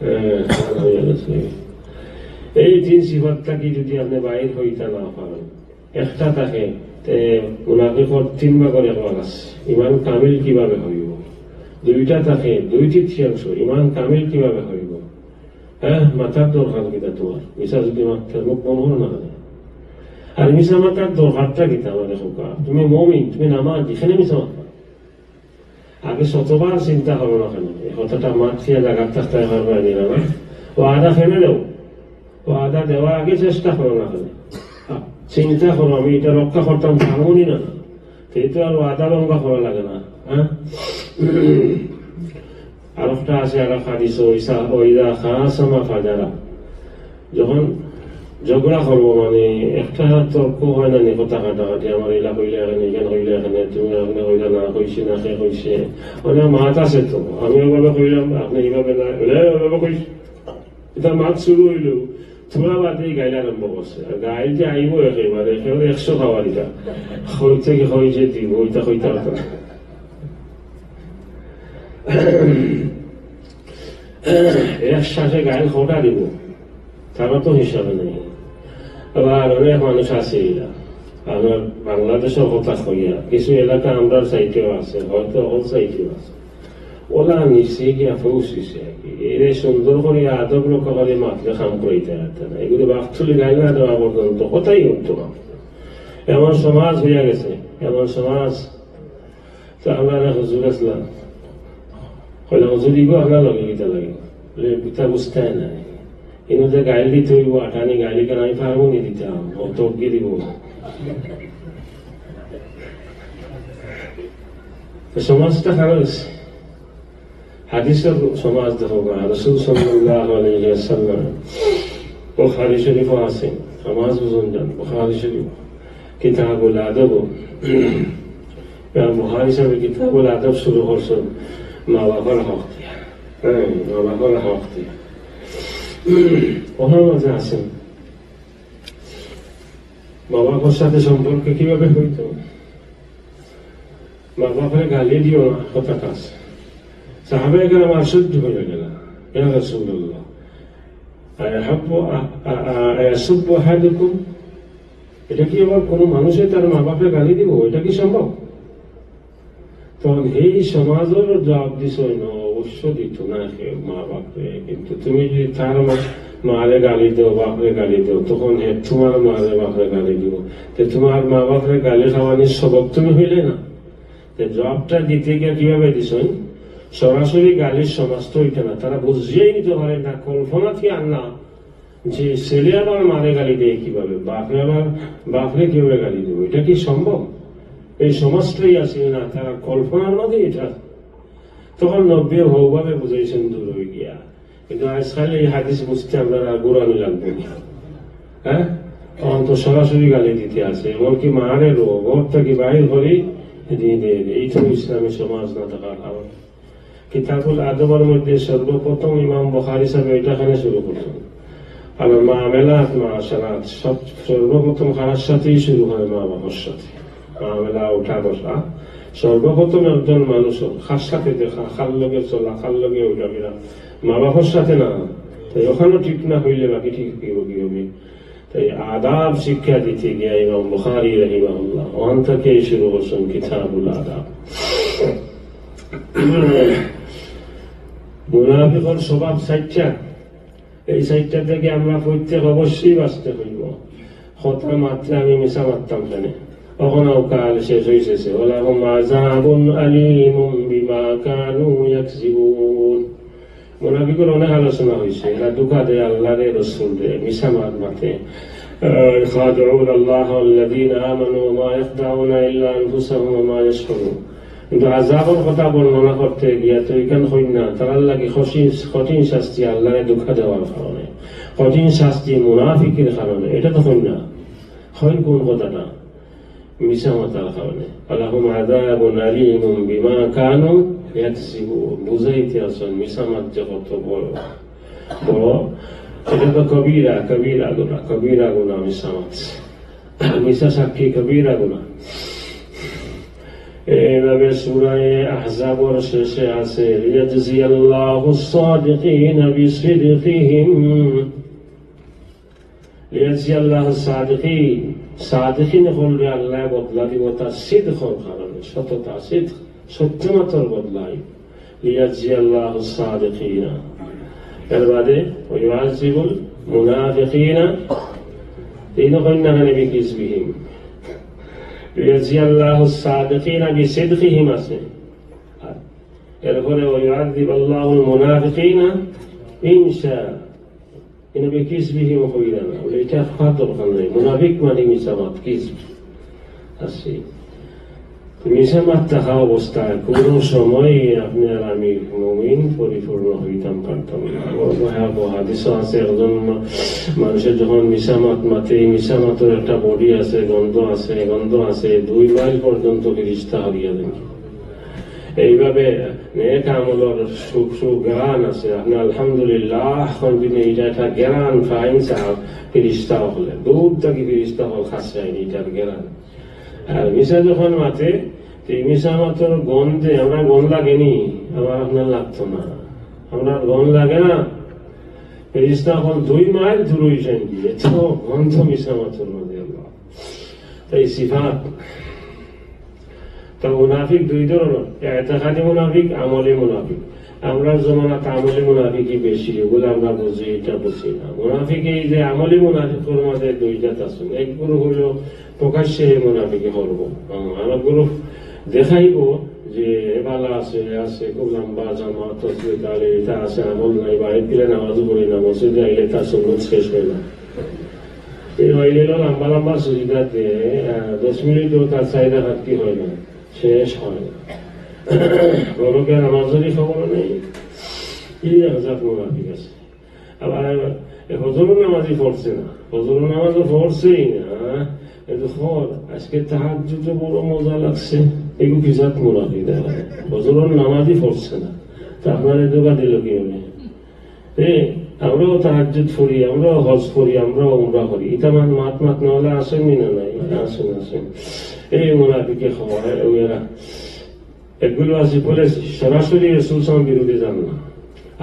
হ্যাঁ, টান হয়ে গেছে। এই তিন সিফাত থাকি যদি আপনি বাইর হইতা না পারেন, একটা থাকে, তে মুনাফিকর তিন ভাগর এক ভাগ আছে। ইমান কামিল কিভাবে হইব? দুইটা থাকে, দুই তৃতীয়াংশ, ইমান কামিল কিভাবে হইব? হ্যাঁ, মাতার দরকার কিতা তোমার? মিছা যদি মাততে মুখ বন্ধ করো না কেন? আর মিছা মাতার দরকারটা কিতা আমার দেখো কা? তুমি মমিন, তুমি নামাজ, এখানে মিছা মাতবা? আগে শতবার চিন্তা করো না কেনে, এই কথাটা মাত দিয়া জাগাত থাকতে পারবা না, না? ওয়াদা ফেলে দেও, ওয়াদা দেওয়ার আগে চেষ্টা করো না কেনে। চিন্তা করো, আমি এটা রক্ষা করতাম পারবো নি না? তো এই তো আর ওয়াদা ভঙ্গ করা লাগে না, হ্যাঁ? আর একটা আছে, আর এক হাদিস, "ওইসা, ওইদা খাসামা ফাজারা।" যখন ঝগড়া করবো, মানে, একটা তর্ক হয় না নি, কথা কাটাকাটি, আমার ইলা কইলে এখানে, ইখান কইলে এখানে, তুমি আপনি কইলা না, কইছি না, সে কইছে। মানে, মাত আছে তো, আমি ওইভাবে কইলাম, আপনি এইভাবে না, বলে, "এ, ওইভাবে কইছি।" এটা মাত শুরু হইল, থোড়া বাদেই গাইল আরম্ভ করছে। আর গাইল যে আইব একেবারে, একেবারে একশো খাওয়ার এটা। কই থেকে কই যে দিব, ওইটা কইতে পারতাম না। এক শ্বাসে গাইল কটা দিব, তারা তো হিসাবে নেই। আবার অনেক মানুষ আছে এরা, আমরা বাংলাদেশের কথা কইয়া, কিছু এলাকা আমরার সাইডেও আছে, হয়তো অল সাইডেও আছে। ওলা নিচে গিয়া পৌঁছিছে আর কি। এরে সুন্দর করে আদব রক্ষা করে মাতলে কাম করাইতে পারতে না। এগুলো বাপ তুলি গাইল না দেওয়া পর্যন্ত কথাই উঠতো না। এমন সমাজ হইয়া গেছে, এমন সমাজ। তো আমরা এক হুজুর আসলাম, কইলাম, "হুজুর, ইগো আপনার লগে কিতা লাগে?" বলে, "কিতা বুঝতে নাই, ইনো যে গাইল দিতে হইব, আটানি গাইল কেন আমি পারবো নি দিতাম, ও তো কি দিব।" তো সমাজটা খারাপ হয়েছে। হাদিসের সমাজ দেখো বা, রাসূল সাল্লাল্লাহু আলাইহি ওয়াসাল্লাম, বুখারী শরীফও আছে, সমাজ বুঝুন যান, বুখারী শরীফ, কিতাবুল আদব। ইমাম বুখারী সাহেব কিতাবুল আদব শুরু করছেন মা বাবার হক দিয়া। হ্যাঁ, মা বাবার হক দিয়া। ওনার মাঝে আছেন, মা বাবার সাথে সম্পর্ক কিভাবে হইতো? মা বাপরে গালি দিও না, কথা কাজ। সাহাবায়ে কেরাম আশ্চর্য হয়ে গেল, "ইয়া রাসূলুল্লাহ, আয়াহাব্বু আ-, আ-, আ-, আয়াসুব্বু আহাদুকুম?" এটা কি আবার কোনো মানুষে তার মা বাপরে গালি দিব? এটা কি সম্ভব? তখন এই সমাজের জবাব দিছে, "না, অবশ্য দিত না কেউ মা বাপরে, কিন্তু তুমি যদি তার মা-, মারে গালি দেও, বাপরে গালি দেও, তখন হে তোমার মারে বাপরে গালি দিব। তো তোমার মা বাপরে গালি খাওয়ানির সবক তুমি হইলে না।" তো জবাবটা দিতে গিয়া কিভাবে দিছেন? সরাসরি গালির সমাজ তো হইতে না, তারা বুঝিয়াই নিতে পারে না, কল্পনা কি আর না, যে ছেলে আবার মারে গালি দেয় কিভাবে, বাপরে আবার, বাপরে কিভাবে গালি দিব, এটা কি সম্ভব? এই সমাজটাই আসলে না, তারা কল্পনার মধ্যে এটা। তখন নবী হৌভাবে বুঝাইছেন দূর হয়ে গিয়া, কিন্তু আজকাল এই হাদিস বুঝতে আমরা আর গোড়ানি লাগবে না। হ্যাঁ, তখন তো সরাসরি গালি দিতে আছে, এমনকি মারে রো ঘর থেকে বাইর করে দিয়ে দিয়ে দেয়। এই তো ইসলামী সমাজ না থাকার কারণ। কিতাবুল আদবের মধ্যে সর্বপ্রথম ইমাম বুখারী সাহেব এটা এখানে শুরু করছেন। আর মামেলাত, মাশাআল্লাহ, সব সর্বপ্রথম কার সাথেই শুরু হয়? মা বাবার সাথে। মামেলা, উঠা বসা, সর্বপ্রথম একজন মানুষ, কার সাথে দেখা, কার লগে চলা, কার লগে উঠা ফিরা, মা বাবার সাথে না। তাই ওখানে ঠিক না হইলে বাকি ঠিক কি হবে, কি হবে? তাই আদাব শিক্ষা দিতে গিয়া ইমাম বুখারী রাহিমাহুল্লাহ ওখান থেকে শুরু করছেন কিতাবুল আদাব। মুনাফিকর স্বভাব চাইরটা, এই চাইরটা থেকে আমরা প্রত্যেক অবশ্যই বাঁচতে হইব। কথা মাত্রে আমি মিছা মারতাম কেনে? অখন কাল শেষ হইছে, ওয়ালাহুম আযাবুন আলীমুম বিমা কানু ইয়াকযিবুন। মুনাফিকর অনেক আলোচনা হইছে, এরা ধোঁকা দেয় আল্লাহরে, রসুলরে, মিছা মাত মাতে। আহ, ইখাদিউনা আল্লাহ ওয়াল্লাযীনা আমানু ওয়া মা ইয়াখদাউনা ইল্লা আনফুসাহুম ওয়া মা ইয়াশউরুন। কিন্তু আযাবর কথা বর্ণনা করতে গিয়া তো এখান হইন না, তারার লাগি কঠিন, কঠিন শাস্তি আল্লাহরে ধোঁকা দেওয়ার কারণে, কঠিন শাস্তি মুনাফিকের কারণে, এটা তো হইন না। হইন কোন কথাটা? মিছা মাতার কারণে। ওয়ালাহুম আযাবুন আলীমুম বিমা কানু ইয়াকযিবুন। বুঝাইতে আছেন, মিছা মাত যে কত বড়, বড়, এটা তো কবিরা, কবিরা গুনাহ, কবিরা গুনাহ মিছা মাত। মিছা সাক্ষী কবিরা গুনাহ। এইভাবে সূরায়ে আহজাবর শেষে আছে, লিয়াজজিয়াল্লাহুস সাদিকিনা বিসিদকিহিম। লিয়াজজিয়াল্লাহুস সাদিকিন, সাদিকিন অকলরে আল্লায় বদলা দিব তার সিদকর কারণে, সততা, সিদক, সত্য মাতর বদলা। লিয়াজজিয়াল্লাহুস সাদিকিনা। এর বাদে ওয়া ইউআযযিবুল মুনাফিকিনা, তিন কন্যা খানে বিকিজবিহিম। লিয়াজজিয়াল্লাহুস সাদিকিনা বিসিদকিহিম আছে। আর এরপরে, "ওয়া ইউআযযিবাল্লাহুল মুনাফিকিনা ইন শাআ।" ইনো বে কিযবিহিম কইরা না, বলে, ইটা ফাঁদ দরকার নাই। মুনাফিক মানে মিছা মাত, কিযব। আছে। তো মিছা মাত থাকা অবস্থায় কোনো সময় আপনি আর আমি মুমিন পরিপূর্ণ হইতাম পারতাম না। আমার ভয়াবহ হাদিসও আছে, একজন মা-, মানুষের যখন মিছা মাত মাতে, এই মিছা মাতর একটা বডি আছে, গন্ধ আছে, গন্ধ আছে, দুই মাইল পর্যন্ত ফিরিস্তা হরিয়া দেন। এইভাবে নেক আমলর সু-, সুঘ্রাণ আছে। আপনি আলহামদুলিল্লাহ, কোন দিনে এটা একটা ঘ্রাণ পাইন সাহেব, ফিরিস্তা হলে। দূর থাকি ফিরিস্তা হল খাস যায়নি এটার ঘ্রাণ। আর মিছা যখন মাতে, তো এই মিছা মাতর গন্ধে আমরা গন্ধ লাগেনি, আমার আপনার লাগতো না। আমরা গন্ধ লাগে না। ফিরিস্তা হল দুই মাইল দূর হইছেন গিয়ে, এত গন্ধ মিছা মাতর মধ্যে আল্লাহ। তাই সিফাত। তো মুনাফিক দুই ধরনের, এতেকাদি মুনাফিক, আমলি মুনাফিক। আমরা জমানাত আমলি মুনাফিকই বেশি, ওগুলো আমরা বুঝি, এটা বুঝি না। মুনাফিক এই যে আমলি মুনাফিকর মাঝে দুই জাত আছে। এক গ্রুপ হলো প্রকাশ্যে এই মুনাফিকি করবো, হ্যাঁ, আর এক গ্রুপ দেখাইবো যে এ ভালা আছে, এ আছে, খুব লম্বা জামা, তসবি, তাহলে এটা আছে, আমল নাই, বাড়িত গেলে নামাজও পড়ি না, মসজিদে আইলে তার সুন্নত শেষ হয় না। এই হয়ে গেল লম্বা লম্বা সুজুদ দেয়, আহ, দশ মিনিটও তার চাহিদা ঘাটতি হয় না, শেষ হয় না। বড়কে নামাজেরই খবর নেই, এই এক জাত মুনাফিক আছে। আবার এ ফজরও নামাজই পড়ছে না, ফজরও নামাজও পড়ছেই না। এ তো খবর, আজকে তাহাজ্জুদে বড় মজা লাগছে, এগু কি জাত মুনাফিক দেখা যায়। ফজরও নামাজই পড়ছে না, তা আপনার এ ধোকা দিল কি হবে? এ, আমরাও তাহাজ্জুদ পড়ি, আমরাও হজ করি, আমরাও উমরা করি। ইতা মান মাত মাত না হলে আসেনি না নাই? আসেন, আসেন। এই মুনাফিকে খবর, ওই এরা। এগুলো আছে বলে সরাসরি রসুল সাল্লাম বিরুদ্ধে যান না।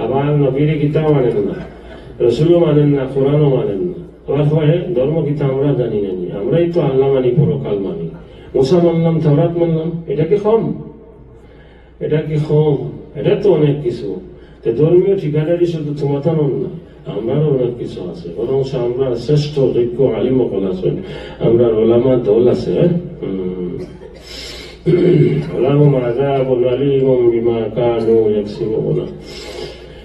আবার নবীর কিতাব মানেন না, রসুলও মানেন না, কোরআনও মানেন না। আবার কয়, "ধর্ম কিতা আমরা জানি না নি? আমরাই তো আল্লাহ মানি, পরকাল মানি। মুসা মানলাম, তাওরাত মানলাম, এটা কি কম?" এটা কি কম? এটা তো অনেক কিছু। তো ধর্মীয় ঠিকাদারি শুধু তোমার নন না, আমরারও অনেক কিছু আছে। বরং আমরা শ্রেষ্ঠ যোগ্য আলিম অকল আছেন, আমরা ওলামা দল আছে, হ্যাঁ? হুম। ওলাহুম আযাবুন আলীমুম বিমা কানু ইয়াকসিবুন।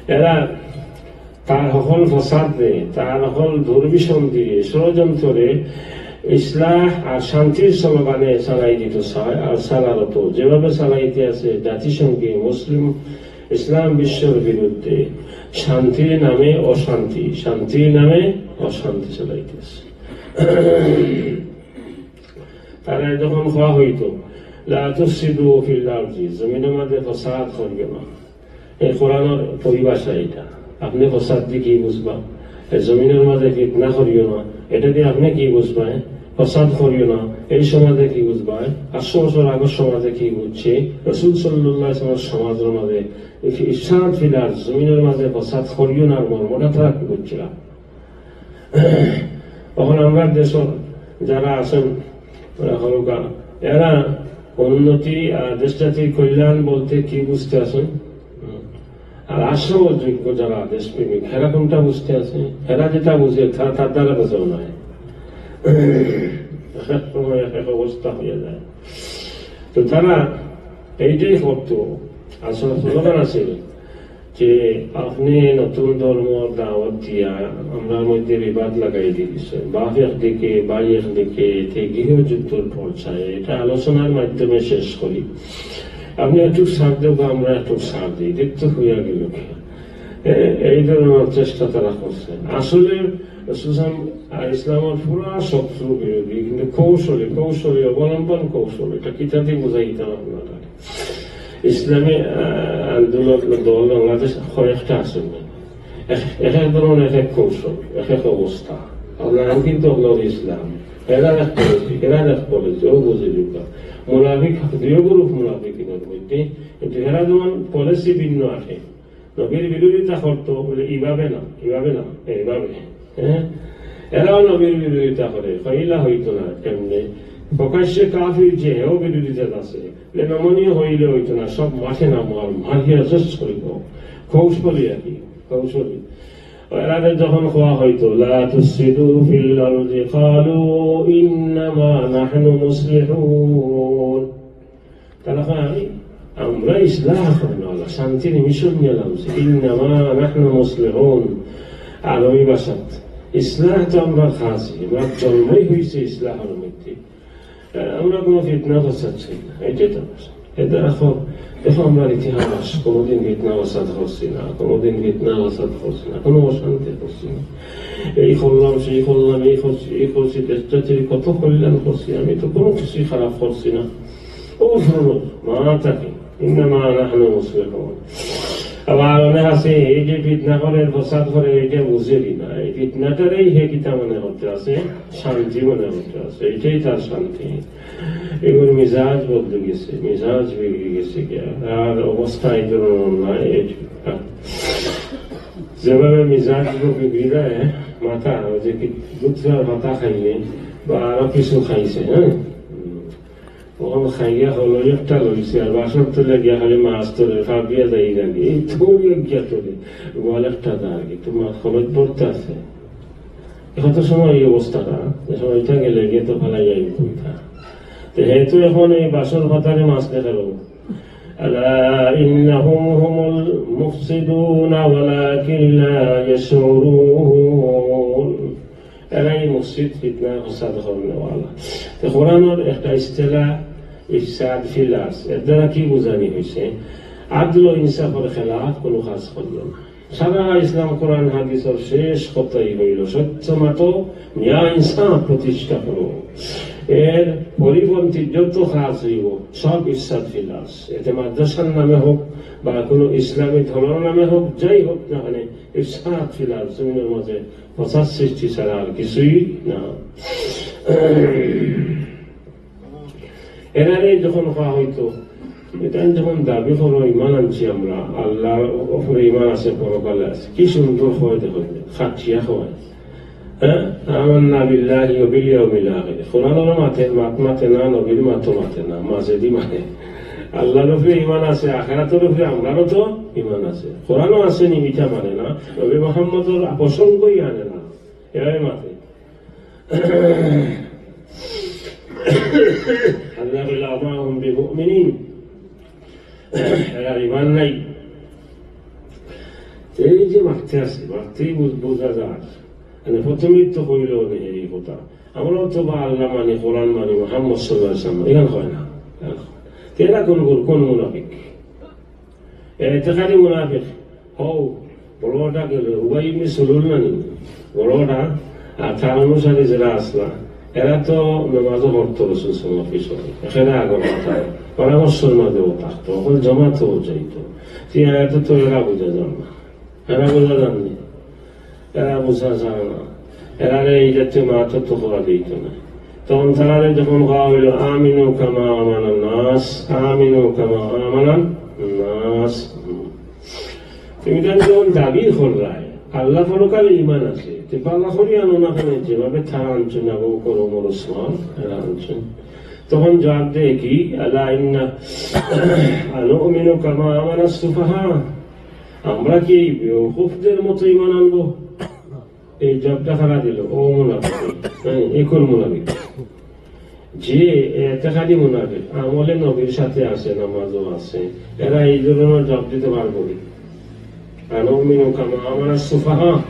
এরা তার হকল ফসাদ দে, তার হকল দুর্বিসন্ধি, ষড়যন্ত্রে ইসলাহ আর শান্তির স্লোগানে চালাই দিত চায় আর চালারও তো। যেভাবে চালাইতে আছে জাতিসংঘে মুসলিম ইসলাম বিশ্বর বিরুদ্ধে শান্তির নামে অশান্তি, শান্তির নামে অশান্তি চালাইতেছে। তারা যখন কওয়া হইতো, "লা তুফসিদু ফিল আরদি", জমিনর মাঝে ফসাদ করিও না। এই কোরআনর পরিভাষা এটা। আপনি ফসাদ দি কি বুঝবা? এই জমিনর মাঝে ফিতনা করিও না। এটা দি আপনি কি বুঝবা, এ? ফসাদ করিও না। এই সমাজে কি বুঝবা, এ? পাঁচশো বছর আগর সমাজে কি বুঝছে? রাসূল সাল্লাল্লাহু আলাইহি ওয়াসাল্লামর সমাজর মাঝে এই ইফসাদ ফিল আরদ, জমিনর মাঝে ফসাদ করিও না, মর্মটা তারা কি বুঝছিল? এখন আমরা দেশর যারা আছেন, ওরা হলকা, এরা উন্নতি আর দেশ জাতির কল্যাণ বলতে কি বুঝতে আছেন? আর আশ্রয়যোগ্য যারা দেশপ্রেমিক, এরা কোনটা বুঝতে আছে? এরা যেটা বুঝে, তারা তার দ্বারা বোঝাও নয়। এক এক সময় এক এক অবস্থা হয়ে যায়। তো তারা এইটাই করতো, আসলে স্লোগান আছে যে, "আপনি নতুন ধর্ম দাওয়াত দিয়া আমরার মধ্যে বিবাদ লাগাই দিয়েছেন, বাপ একদিকে, ভাই একদিকে, এতে গৃহযুদ্ধর পর্যায়ে, এটা আলোচনার মাধ্যমে শেষ করি। আপনি একটু ছাড় দেব, আমরা একটু ছাড় দিই, দেখতে হইয়া গেল কি?" এ-, এই ধরনের চেষ্টা তারা করছে। আসলে সুজান আর ইসলামের পুরা শত্রু বিরোধী, কিন্তু কৌশলী, কৌশলী অবলম্বন কৌশল, এটা কিতাতে বুঝাইতাম আপনারা। ইসলামী, আহ, আন্দোলন দল বাংলাদেশ কয়েকটা আছে, এক, এক এক ধরনের এক এক কৌশল, এক এক অবস্থা। আপনার আমি কিন্তু আপনার ইসলাম, এরা এক পলিসি, এরা এক পলিসি, ও বুঝে দিবা। মুনাফিক, দুই গ্রুপ মুনাফিক মধ্যে, কিন্তু এরা যেমন পলিসি ভিন্ন আছে, নবীর বিরোধিতা করতো, বলে, "এইভাবে না, এইভাবে না, এইভাবে।" হ্যাঁ? এরাও নবীর বিরোধিতা করে, কইলা হইতো না, কেমনে? প্রকাশ্যে কাফির যে, হেও বিরোধিতা আছে, বলে, "নমনীয় হইলে হইতো না, সব মাঠে নামো আর মারিয়া শেষ করিব।" কৌশলী আর কি, কৌশলী। এরারে যখন কওয়া হইতো, "লা তুফসিদু ফিল আরদি", ক্বালু, "ইন্নামা নাহনু মুসলিহুন।" তারা কয়, "আমি আমরা ইসলাহ করনেওয়ালা, শান্তির মিশন নিয়া লামছি। ইন্নামা নাহনু মুসলিহুন। আরবি ভাষাত ইসলাহ তো আমরার খাসি, আমরার জন্মই হইছে ইসলাহর মধ্যে। আহ, আমরা কোনো ফিতনা ফাসাদ চাই না, এটাই তো। এটা দেখো, দেখো আমরার ইতিহাস, কোনোদিন ফিতনা ফাসাদ করছি না, কোনোদিন ফিতনা ফাসাদ করছি না, কোনো অশান্তি করছি না। এই করলাম, সেই করলাম, এই করছি, এই করছি, দেশটা ছেড়ে কত কল্যাণ করছি, আমি তো কোনো কিছুই খারাপ করছি না। ও শুনো, মা তাকে, ইন্নামা নাহনু মুসলিহুন। আবার অনেক আছে, এই যে ফিতনা করে, ফসাদ করে, এটা বুঝেরই না। এই ফিতনাটারেই হে কিতা মনে করতে আছে, শান্তি মনে করতে আছে, এটাই তার শান্তি। এগুলো মিজাজ বদলে গেছে, মিজাজ বিগড়ে গেছে গিয়া, আর অবস্থা এই ধরনের নাই। এই যেভাবে মিজাজ বিগড়ে যায়, মাথা, ওই যে কি, দুধ চা পাতা খাইলে বা আরো কিছু খাইছে, হ্যাঁ, হুম। ওখানে খাইয়া হলো একটা লইছে, আর বাসর তলে গিয়া খালি মাছ ধরে, ফাঁপিয়া যাই লাগে, এই তো গিয়া তোরে, গোয়াল একটা দা আর কি, তোমার খরচ পড়তে আছে। এখন তো সময় এই অবস্থাটা, যে সময় এটা গেলে গিয়ে তো ফালাই যাই কইতা। তো হে তো এখন এই বাসর পাতারে মাছ দেখালো। আলা ইন্নাহুম হুমুল মুফসিদুনা ওয়ালাকিন লা ইয়াশউরুন। এরাই মুফসিদ, ফিতনা, ফসাদ করনেওয়ালা। তো কোরআনর একটা ইস্তেলা ইফসাদ ফিল আরজ, এর দ্বারা কি বুঝানি হয়েছে? আদল ও ইনসাফের খেলাফ কোনো কাজ করলো না। সারা ইসলাম কোরআন হাদিসের শেষ কথাই হইল, সত্য মাতো ন্যায় ইনসাফ প্রতিষ্ঠা করো। এর পরিপন্থী যত কাজ হইব, সব ইফসাদ ফিল আরজ। এতে মাদ্রাসার নামে হোক বা কোনো ইসলামী ধর্মের নামে হোক, যাই হোক না কেন, ইফসাদ ফিল আরজ, জমিনের মাঝে ফসাদ সৃষ্টি ছাড়া আর কিছুই না। এরারে যখন কওয়া হইতো, এটা যখন দাবি করো, "ইমান আনছি আমরা, আল্লাহর উপরে ইমান আছে, পরকালে আছে", কি সুন্দর হয় দেখো, খাটিয়া হয়। হ্যাঁ, আমান্না বিল্লাহি ওয়া বিল ইয়াউমিল আখির। কোরআনও মাতে, মাত মাতে না, নবীর মাতও মাতে না, মাঝেদি মানে। আল্লাহর উপরে ইমান আছে, আখেরাতের উপরে আমরারও তো ইমান আছে। কোরআনও আছে নি, মিছা মানে না, নবী মোহাম্মদর প্রসঙ্গই আনে না, এরাই মাতে। আল্লাহ বলে, "আমা হুম বিমুমিনিন।" এরা ইমান নাই। এই যে মারতে আছে, মারতেই বুঝ-, বোঝা যায়। মানে, প্রথমেই তো কইল নে এই কথা। আমরাও তো বা আল্লাহ মানি, কোরআন মানি, মোহাম্মদ সাল্লাল্লাহু আলাইহি ওয়াসাল্লাম, এখানে হয় না। এরা কোন, কোন, কোন মুনাফিক? এতেকাদি মুনাফিক। হও, বড়টা গেল, উবাই ইবনে সুলুল নানি, বড়টা, আর তার অনুসারী যারা আসলা, এরা তো নামাজও পড়তো রসুল সাল্লাল্লাহু আলাইহি ওয়াসাল্লাম। এখানে আগর কথা, পরামর্শর মাঝেও থাকতো, এখন জমাতেও যাইতো। তো এরা তো, তো এরা বুঝা যান না, এরা বুঝা যান না, এরা বুঝা যান না। এরারে এই জাতীয় মাতও তো কওয়া যাইতো না। তখন তারারে যখন কওয়া হইল, "আমিনু কামা আমানান নাস, আমিনু কামা আমানান নাস।" হুম। তুমি তাহলে যখন দাবি করলায়, আল্লাহ পরকালে ইমান আছে, তো পাল্লা করি আনো না কেন, যেভাবে তারা আনছেন, আবু বকর, ওমর, ওসমান, এরা আনছেন। তখন জবাব দেয় কি, "আলা ইন্না আনুমিনু কামা আমানাস সুফাহা।" আমরা কি এই বেওকুফদের মতো ইমান আনবো? এই জবাবটা কারা দিল? ও মুনাফিক। হ্যাঁ, এখন মুনাফিক। যে এতেকাদি মুনাফিক, আমলে নবীর সাথে আছে, নামাজও আছে, এরা এই ধরনের জবাব দিতে পারবো নি? আনুমিনু কামা আমানাস সুফাহা।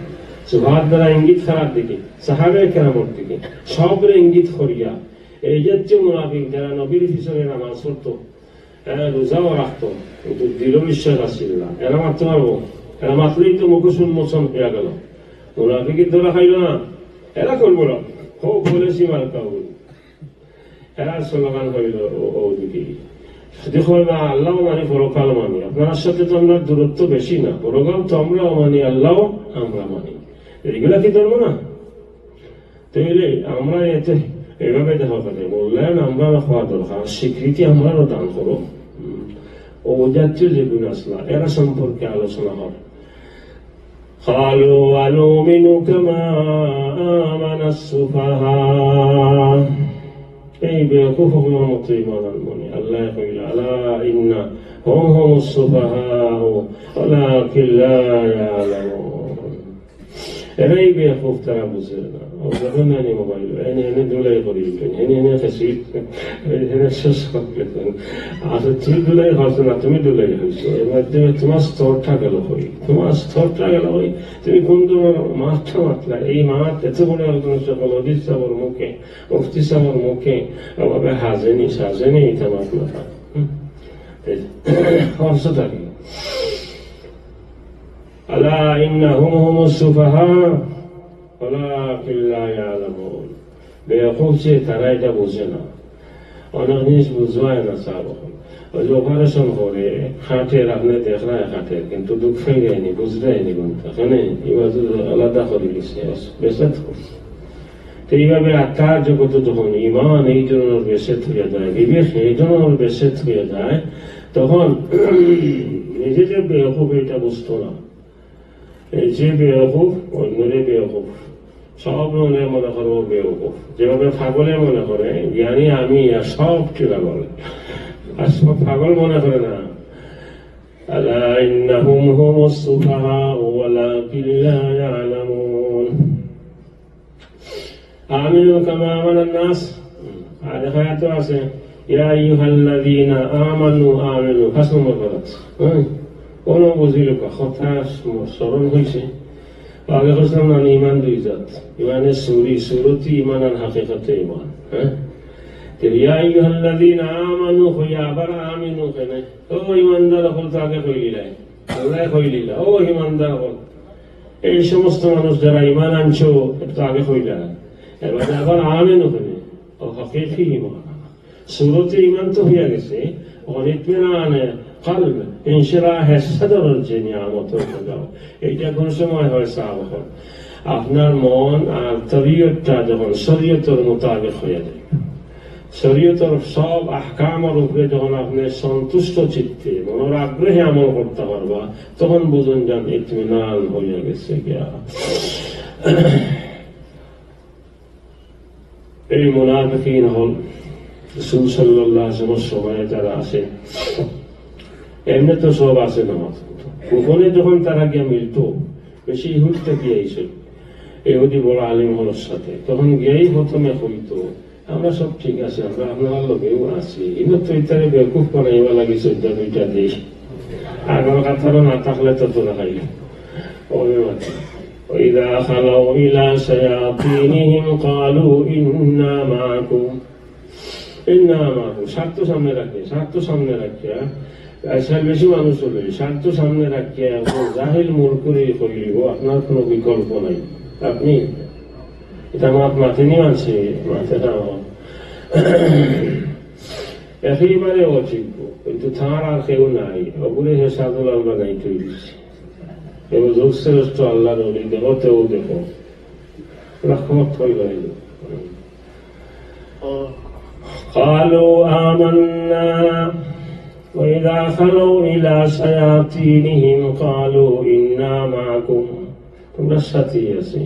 সুফাহার দ্বারা ইঙ্গিত কারার দিকে, সাহাবে কেরামর দিকে, সবরে ইঙ্গিত করিয়া। এই জাতীয় মুনাফিক যারা নবীর পিছনে নামাজ পড়তো, হ্যাঁ, রোজাও রাখতো, কিন্তু দৃঢ় বিশ্বাস আছিল না। এরা মারতে পারবো? এরা মারলেই তো মুখোশ উন্মোচন হইয়া গেল। মুনাফিকি ধরা খাইল না, এরা করবো না। হোক বলেছি মার্কা ওই। এরা স্লোগান হইল ও, ও দিকে। যদি হয় বা আল্লাহ মানি, পরকাল মানি, আপনার সাথে তো আমরা দূরত্ব বেশি না, পরকাল তো আমরাও মানি, আল্লাহ আমরা মানি। এগুলা কি ধর্ম না? তাইলে আমরা এতে এভাবে দেখা করে মূল্যায়ন আমরা হওয়া দরকার, স্বীকৃতি আমরারও দান করো। হুম। ও জাতীয় যে গুণ আসলা, এরা সম্পর্কে আলোচনা হয়। قالوا أنؤمن كما آمن السفهاء। এই বেওকুফ অকলর মতো ইমান আনবো নি। আল্লাহ কইলা, "আলা ইন্না হুম হুমুস সুফাহা ওয়ালাকিন লা ইয়ালামুন।" এরাই বেকুব, তারা বুঝে না। ও দেখো না নি মোবাইল, এনে এনে ধুলাই করি দিতেন, এনে এনে খেসি, এনে শেষ করতেন। আসলে তুমি ধুলাই করছো না, তুমি ধুলাই হয়েছো। এর মাধ্যমে তোমার স্তরটা গেল কই? তোমার স্তরটা গেল কই? তুমি কোন ধরনের মাতটা মাতলা? এই মাত এত বড় একজন সকল অজিত সাহেবের মুখে, মুফতি সাহেবের মুখে, ওভাবে হাজেনি, সাজেনি, এটা মাত মাথা। হুম? এই অর্থটা কি? আলা ইন্নাহুম হুমুস সুফাহা ওয়ালাকিন লা ইয়ালামুন। বেকুব যে তারা এটা বুঝে না। অনেক জিনিস বুঝবায় না, সাব অকল। ওই যে অপারেশন করে, কাটের, আপনে দেখরায় কাটের, কিন্তু দুখ পাইরায় নি, বুঝরায় নি কোনটা। কেনে? ইবা তো আলাদা করি গেছে, বেসেত করছে। তো এইভাবে আত্মার জগতে যখন ইমান এই ধরনের বেসেত হইয়া যায়, বিবেক এই ধরনের বেসেত হইয়া যায়, তখন নিজে যে বেকুব এটা বুঝতো না। এই যে বেকুব, অন্যরে বেকুব, সব মনে মনে করবো বেকুব। যেভাবে পাগলে মনে করে, জ্ঞানী আমি, আর সব টিরা বলে, আর সব পাগল মনে করে না। আলা ইন্নাহুম হুমুস সুফাহা ওয়ালাকিন লা ইয়ালামুন। আমিনু কামা আমানান নাস। আর এক আয়াত আছে, ইয়া আইয়ুহাল্লাযীনা আমানু আমিনু, পাঁচ নম্বর পারাত। হ্যাঁ? কোন বুঝিল কা? কথা স্ম-, স্মরণ হইছে। আগে কইছিলাম না, ইমান দুই জাত। ইমানে সুরি, সুরতি ইমান আর হাকিকতে ইমান। হ্যাঁ? তো ইয়া আইয়ুহাল্লাযীনা আমানু কইয়া আবার আমিনু কেনে? ও ইমানদার অকল তো আগে কইলিলাই। আল্লাহ কইলিলা, ও ইমানদার অকল। এই সমস্ত মানুষ যারা ইমান আনছো, এটা তো আগে কইলা। এবার আবার আমিনু কেনে? ও হাকিকি ইমান। সুরতি ইমান তো হইয়া গেছে, অখন ইতমিনানে কলব, ইনশিরাহে সদর যে নিয়ামত হয়ে যাও। এইটা কোন সময় হয় সাব অকল? আপনার মন আর তবিয়তটা যখন শরীয়তের মোতাবেক হয়ে যায়, শরীয়তের সব আহকামের উপরে যখন আপনি সন্তুষ্ট চিত্তে, মনের আগ্রহে আমল করতে পারবা, তখন বুঝুন যান ইতমিনান হইয়া গেছে গিয়া। এই মুনাফিকিন হল রাসূল সাল্লাল্লাহু আলাইহি ওয়াসাল্লামের সময়ে যারা আছে, এমনি তো সব আছে না, গোপনে যখন তারা গিয়া মিলতো, বেশি ইহুদ থেকে এইসব ইহুদি বড় আলিম হলর সাথে, তখন গিয়াই প্রথমে কইতো, আমরা সব ঠিক আছে, আমরা আপনার লগেও আছি। ইনো তো ইতারে বেকুব বানাইবার লাগি চোদ্দ দুইটা দেশ। আগর কাতারও না থাকলে তো তোরা খাইল। ওরে মাঝে। وإذا خلوا إلى شياطينهم قالوا إنا معكم إنا معكم। স্বার্থ সামনে রাখিয়া, স্বার্থ সামনে রাখিয়া, আজকাল বেশি মানুষ হলে স্বার্থ সামনে রাখিয়া, জাহিল মূর্খরে কইলিব, আপনার কোনো বিকল্প নাই। আপনি এটা মাত মাতেনি মানছে, মাতে না। একেবারে অযোগ্য, কিন্তু তার আর কেউ নাই, ওগুলো হে সাধু আমরা নাই তৈরি। এবং যোগ শ্রেষ্ঠ আল্লাহর অলি দেখো, তেও দেখো, রহমত হইল। قالوا آمنا وإذا خلوا إلى شياطينهم قالوا إنا معكم। তোমরা সাথেই আছি।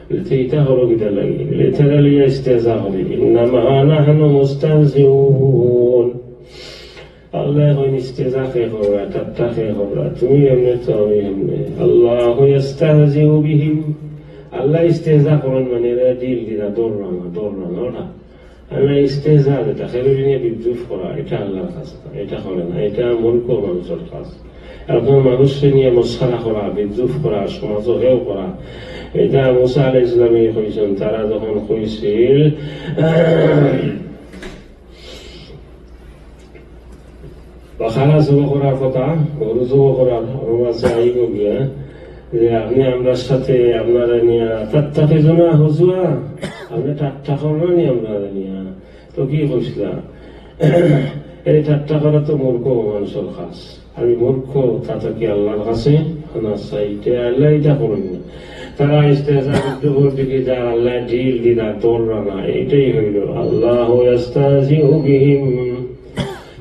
বলে, "তো এটা হলো কিতা লাগি?" বলে, "এটা লইয়া ইস্তেজা হবে। إنما نحن مستهزئون।" আল্লাহ এখন ইস্তেজা কে করবা, ঠাট্টা কে করবা, তুমি এমনি তো আমি এমনি। الله يستهزئ بهم। আল্লাহ ইস্তেজা করেন মানে এরা ডিল দিলা, দৌড়ানো, দৌড়ানো, ওটা। আল্লাহ ইস্তেজা যেটা, খেলুড়ি নিয়ে বিদ্রুপ করা, এটা আল্লাহর কাজ না, এটা করে না, এটা মূর্খ মানুষের কাজ। এখন মানুষকে নিয়ে মস্কারা করা, বিদ্রুপ করা, সমাজে হেয় করা, এটা মুসা আলাইহিস সালামে কইছেন, তারা যখন কইছিল, বাকারা জব করার কথা, গরু জব করার, আমার মাঝে আইব গিয়া, যে আপনি আমরার সাথে, আপনারা নিয়া, তাত্তাখিজুনা হুজুয়া, আপনি ঠাট্টা করবেন নি আমরারে নিয়া? তো কি কইছিলা? এই ঠাট্টা করা তো মূর্খ মানুষের কাজ। আমি মূর্খ, তা তো কি আল্লাহর কাছে? না, চাইতে আল্লাহ এটা করবেন না। তারা ইস্তেজা করতে বলতে কি, যার আল্লাহ ডিল দিলা, দৌড়ানা, এটাই হইল الله يستهزئ بهم।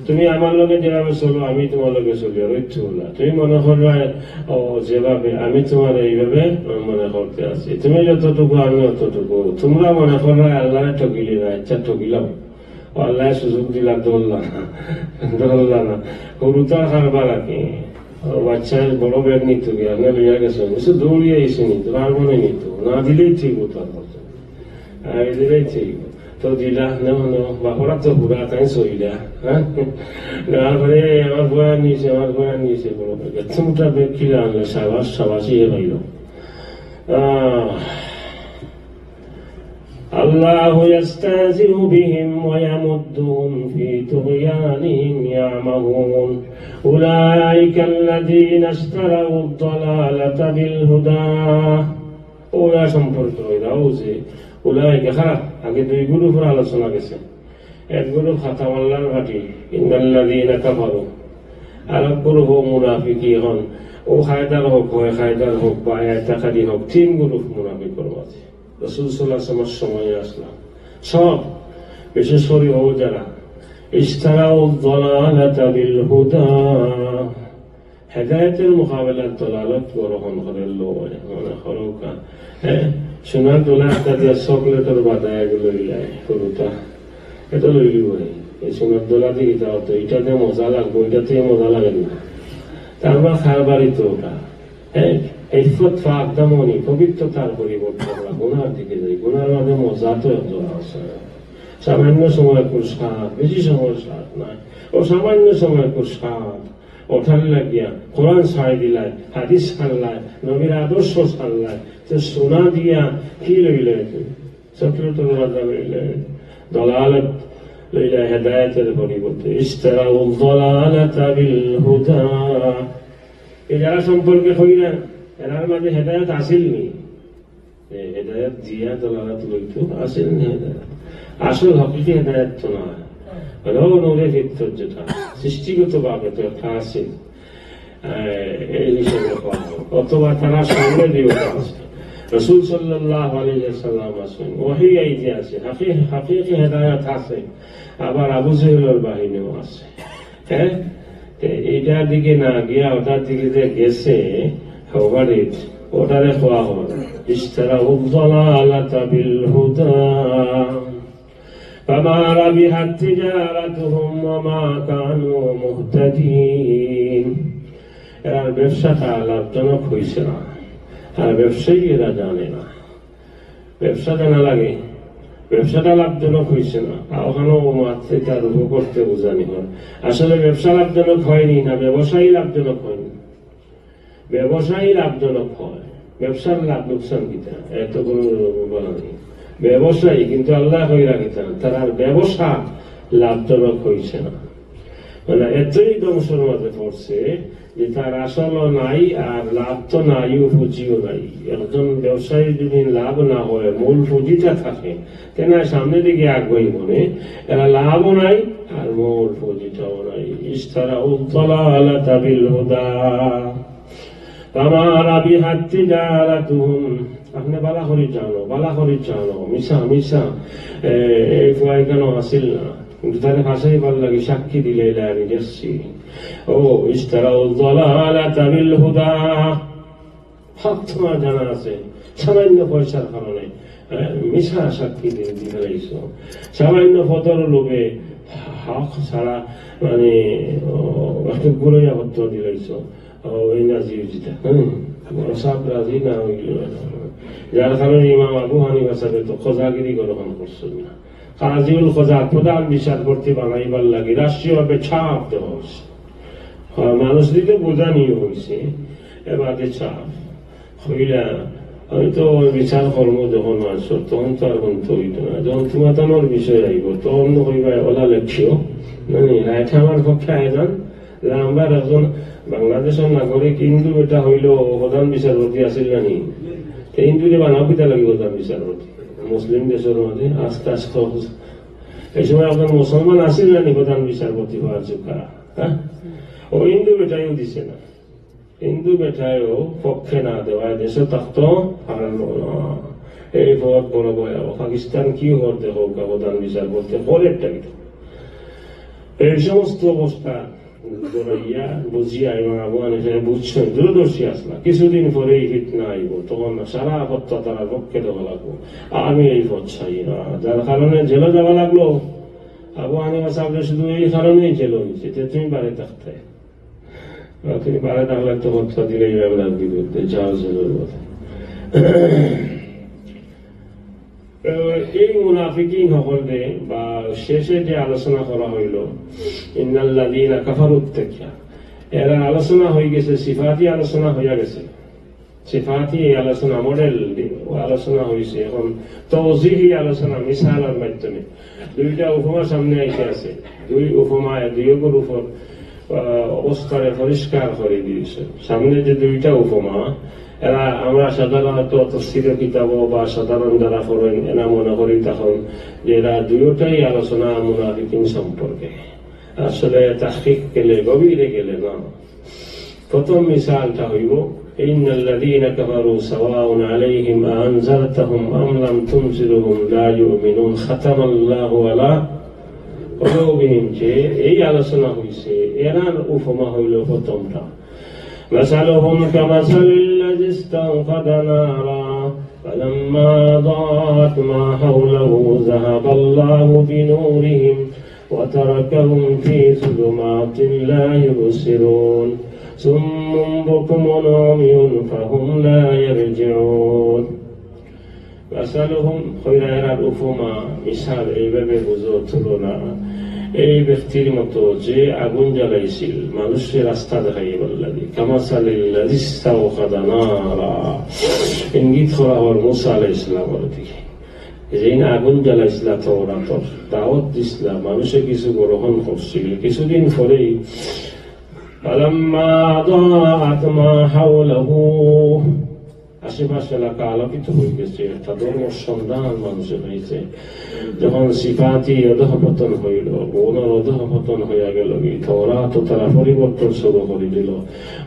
তুমি আমার লগে যেভাবে চলো, আমি তোমার লগে চলি, আর ওই তো না। তুমি মনে করবে, ও, যেভাবে আমি তোমার এইভাবে মনে করতে আছি, তুমি যতটুকু, আমি অতটুকু। তোমরা মনে করবে আল্লাহরে ঠকিলি না, আচ্ছা, ঠকিলাম। ও আল্লাহ সুযোগ দিলা, ধরলা না, ধরলা না। হুরুতা কারবার আর কি। বাচ্চায় বড় ব্যাগ নিত গিয়া, আপনে লইয়া গেছইন, কিছু দৌড়িয়া আইছে নিত, আর মনে নিত, না দিলেই ঠিক হতো আর বলতো। আর দিলেই ঠিক। তো দিলা, নেও, নেও, বাপরা তো পুরা তাই সইলা, হ্যাঁ? তারপরে আমার বয়ান নিয়েছে, আমার বয়ান নিয়েছে, বড় ব্যাগ। এত মোটা ব্যাগ কিলা আনলে, সাবাস, সাবাস, ইয়ে পাইল। আহ, الله يستهزئ بهم ويمدهم في طغيانهم يعمهون. أولئك الذين اشتروا الضلالة بالهدى. ওরা সম্পর্কে ওইরাও যে, উলাইকা খারাপ, আগে দুই গ্রুপের আলোচনা গেছে। এক গ্রুপ খাতাওয়াল্লার পার্টি, ইন্নাল্লাযীনা কাফারু। আর এক গ্রুপ ও মুনাফিকি হন, ও কায়দার হোক, হয় কায়দার হোক, বা এতেকাদি হোক, তিন গ্রুপ মুনাফিকর মাঝে। রাসূল সাল্লাল্লাহু আলাইহি ওয়াসাল্লামর সময় আসলাম। সব, বিশেষ করে ও যারা, ইশতারাউ যালালাতা বিল হুদা, হেদায়েতের মোকাবেলাত দলালত গ্রহণ করে লয়, মনে করো কা। হ্যাঁ, সোনার দলা একটা দিয়া চকলেটর বাদা এগুলো লইলাই, হুরুতা। এটা লইলি ভাই, এই সোনার দলা দিয়ে কিতা হতো, এটাতে মজা লাগবো, এটাতে মজা লাগে না। তার মানে কারবারি তো ওটা। হ্যাঁ, ইফফত ফাক দামনি, পবিত্রতার পরিবর্তে আমরা গুনার দিকে যাই। গুনার মাঝে মজা তো একজন আছে। সামান্য সময় একটু স্বাদ, বেশি সময় স্বাদ নাই। ও সামান্য সময় একটু স্বাদ, ওটার লাগিয়া কোরআন ছাড়ি দিলাই, হাদিস ছাড়লাই, নবীর আদর্শ ছাড়লাই, তো সোনা দিয়া কি লইলে? চকলেটর বাদা লইলে, দলালত লইলে হেদায়েতের পরিবর্তে। ইশতারাউ যালালাতা বিল হুদা। এই যারা সম্পর্কে কইরা, এরার মাঝে হেদায়েত আছিল নি? এ হেদায়েত দিয়া দলালত লইতো আছিল নি হেদায়েত? আসল হকিকি হেদায়েত তো না। হলো নূরে ফিতরত যেটা, সৃষ্টিগতভাবে তো একটা আছে। এ, এই হিসেবে কওয়া হয়। অথবা তারা সামনে দিয়ে আছে। রাসূল সাল্লাল্লাহু আলাইহি ওয়াসাল্লাম আছেন, ওহী আইতে আছে, হাকি-, হাকিকি হেদায়েত আছে, আবার আবু জেহেলর বাহিনীও আছে। হ্যাঁ? তে এইটার দিকে না গিয়া ওটার দিকে যে গেছে, হবারিত, ওটারে কওয়া হয়, ইশতারাউ যালালাতা বিল হুদা। فما ربحت تجارتهم وما كانوا مهتدين। এরার ব্যবসাটা লাভজনক হইছে না, আর ব্যবসায়ী এরা জানে না। ব্যবসা জানা লাগে, ব্যবসাটা লাভজনক হইছে না, আর ওখানেও মাতৃকার উপকর্তে বুঝানি হয়। আসলে ব্যবসা লাভজনক হয়নি, না ব্যবসায়ী লাভজনক হয়নি। ব্যবসায়ী লাভজনক হয়, ব্যবসার লাভ লোকসান কিতা, এত কোনো বলা নেই। ব্যবসায়ী, কিন্তু আল্লাহ কইরা কিতা, তার আর ব্যবসা লাভজনক হইছে না। মানে এতই ধ্বংসর মাঝে পড়ছে যে তার আসলও নাই আর লাভ তো নাই, পুঁজিও নাই। একজন ব্যবসায়ী যদি লাভ না হয়, মূল পুঁজিটা থাকে, তে না সামনের দিকে আগুয়াইবো নে। এরা লাভও নাই আর মূল পুঁজিটাও নাই। ইশতারাউ যালালাতা বিল হুদা। ফামা রাবিহাত তিজারাতুহুম। আপনে বালা করি জানো, বালা করি জানো, মিছা, মিছা। এ, এই ফুয়া ইখানো আছিল না, কিন্তু তারে ফাঁসাইবার লাগি সাক্ষী দিলে, এলা আমি দেখছি। ও, ইশতারাউ যালালাতা বিল হুদা। হক তোমার জানা আছে, সামান্য পয়সার কারণে, এ, মিছা সাক্ষী দি-, দিলাইছো। সামান্য পদর লোভে হক ছাড়া, মানে, ও, একটু গুড়াইয়া পত্র দিলাইছো। ও, এই রাজি হইছি তা, হ্যাঁ? বড় সাহেব রাজি না হইল। যার কারণে ইমাম আবু হানিফা সাহেব তো খোজাগিরি গ্রহণ করছেন না। কাজিউল খোজা প্রধান বিচারপতি বানাইবার লাগি রাষ্ট্রীয়ভাবে চাপ দেওয়া হয়েছে। হ্যাঁ, মানুষ দিতে বোঝা নিয়ে হয়েছে, এবারে চাপ। কইলা, আমি তো ওই বিচার কর্ম যখন আসো, তখন তো আর বলতে হইতো না। যখন তোমার তানোর বিষয় আইব, তখন তো কইবা, ওলা লেখিও। না, না, এটা আমার পক্ষে আয়োজন। যে আমরা একজন বাংলাদেশের নাগরিক হিন্দু বেটা হইল প্রধান বিচারপতি আছিল না নি? তো হিন্দুরে বানাও কিতা লাগি প্রধান বিচারপতি? মুসলিম দেশের মাঝে আস্তে আস্তে অবস্থা। এই সময় একজন মুসলমান আছিল না নি প্রধান বিচারপতি হওয়ার যোগ্য? হ্যাঁ? ও হিন্দু বেটাইও দিছে না। হিন্দু বেটাইও পক্ষে না দেওয়ায় দেশে থাকতো পারলো না। এই পথ বড় ভয়াবহ। পাকিস্তান কি হর দেখো, প্রধান বিচারপতি হর একটা কিতা। এই সমস্ত অবস্থা জড়াইয়া বুঝিয়া এবং আবু হানিফা বুঝছেন, দূরদর্শী আসলা। কিছুদিন পরে এই ফিতনা আইব, তখন সারা হত্যা তারা পক্ষে দেওয়া লাগবো। আমি এই পথ চাই না, যার কারণে জেলে যাওয়া লাগলো। আবু হানিফা সাহেব শুধু এই কারণেই জেলে হয়েছে, যে তুমি বাড়ি থাকতে। আর তুমি পারে তাহলে তো হত্যা দিলে ইমাম রাজনীতিতে যাও যে জরুরত। এই মুনাফিকিন সকলরে বা শেষে যে আলোচনা করা হইল, ইন্নাল্লাযীনা কাফারু থাকিয়া, এরা আলোচনা হয়ে গেছে, সিফাতি আলোচনা হইয়া গেছে। সিফাতি আলোচনা মডেল দি-, আলোচনা হইছে। এখন তৌজিহি আলোচনা মিসালর মাধ্যমে দুইটা উপমা সামনে এসে আছে। দুই উপমায় দুইগুর উপর, আহ, অবস্থারে পরিষ্কার করে দিয়েছে। সামনে যে দুইটা উপমা, এরা আমরা সাধারণত তফসিরে কিতাব বা সাধারণ যারা পড়েন, এরা মনে করি তখন যে এরা দুইটাই আলোচনা মুনাফিকিন সম্পর্কে। আসলে তাহকিক গেলে, গভীরে গেলে না। প্রথম মিসালটা হইব, ইন্নাল্লাযীনা কাফারু সাওয়াউন আলাইহিম আআনজারতাহুম আম লাম তুনজিরহুম লা ইউমিনুন, খাতামাল্লাহু আলা কুলুবিহিম। যে এই আলোচনা হইছে, এরার উপমা হইল প্রথমটা। مثلهم كمثل الذي استوقد نارا فلما أضاءت ما حوله ذهب الله بنورهم وتركهم في ظلمات لا يبصرون. صم بكم عمي فهم لا يرجعون. مثلهم, কইরা এরার উপমা, মিসাল, এইভাবে বুঝো, তুলনা, এই ব্যক্তির মতো যে আগুন জ্বালাইছিল, মানুষকে রাস্তা দেখাইবার লাগি। كمثل الذي استوقد نارا, ইঙ্গিত করা হয় মুসা আলাইহিস সালামের দিকে। যেইন আগুন জ্বালাইছিলা তওরাতর, দাওয়াত দিছিলা, মানুষে কিছু গ্রহণ করছিল। কিছুদিন পরেই, فلما أضاءت ما حوله, আশেপাশ এলাকা আলোকিত হয়ে গেছে, একটা ধর্মর সন্ধান মানুষের হয়েছে। যখন সিফাতি অধঃপতন হইল, গুণর অধঃপতন হইয়া গেল, এই তওরাত তারা পরিবর্তন শুরু করে দিল।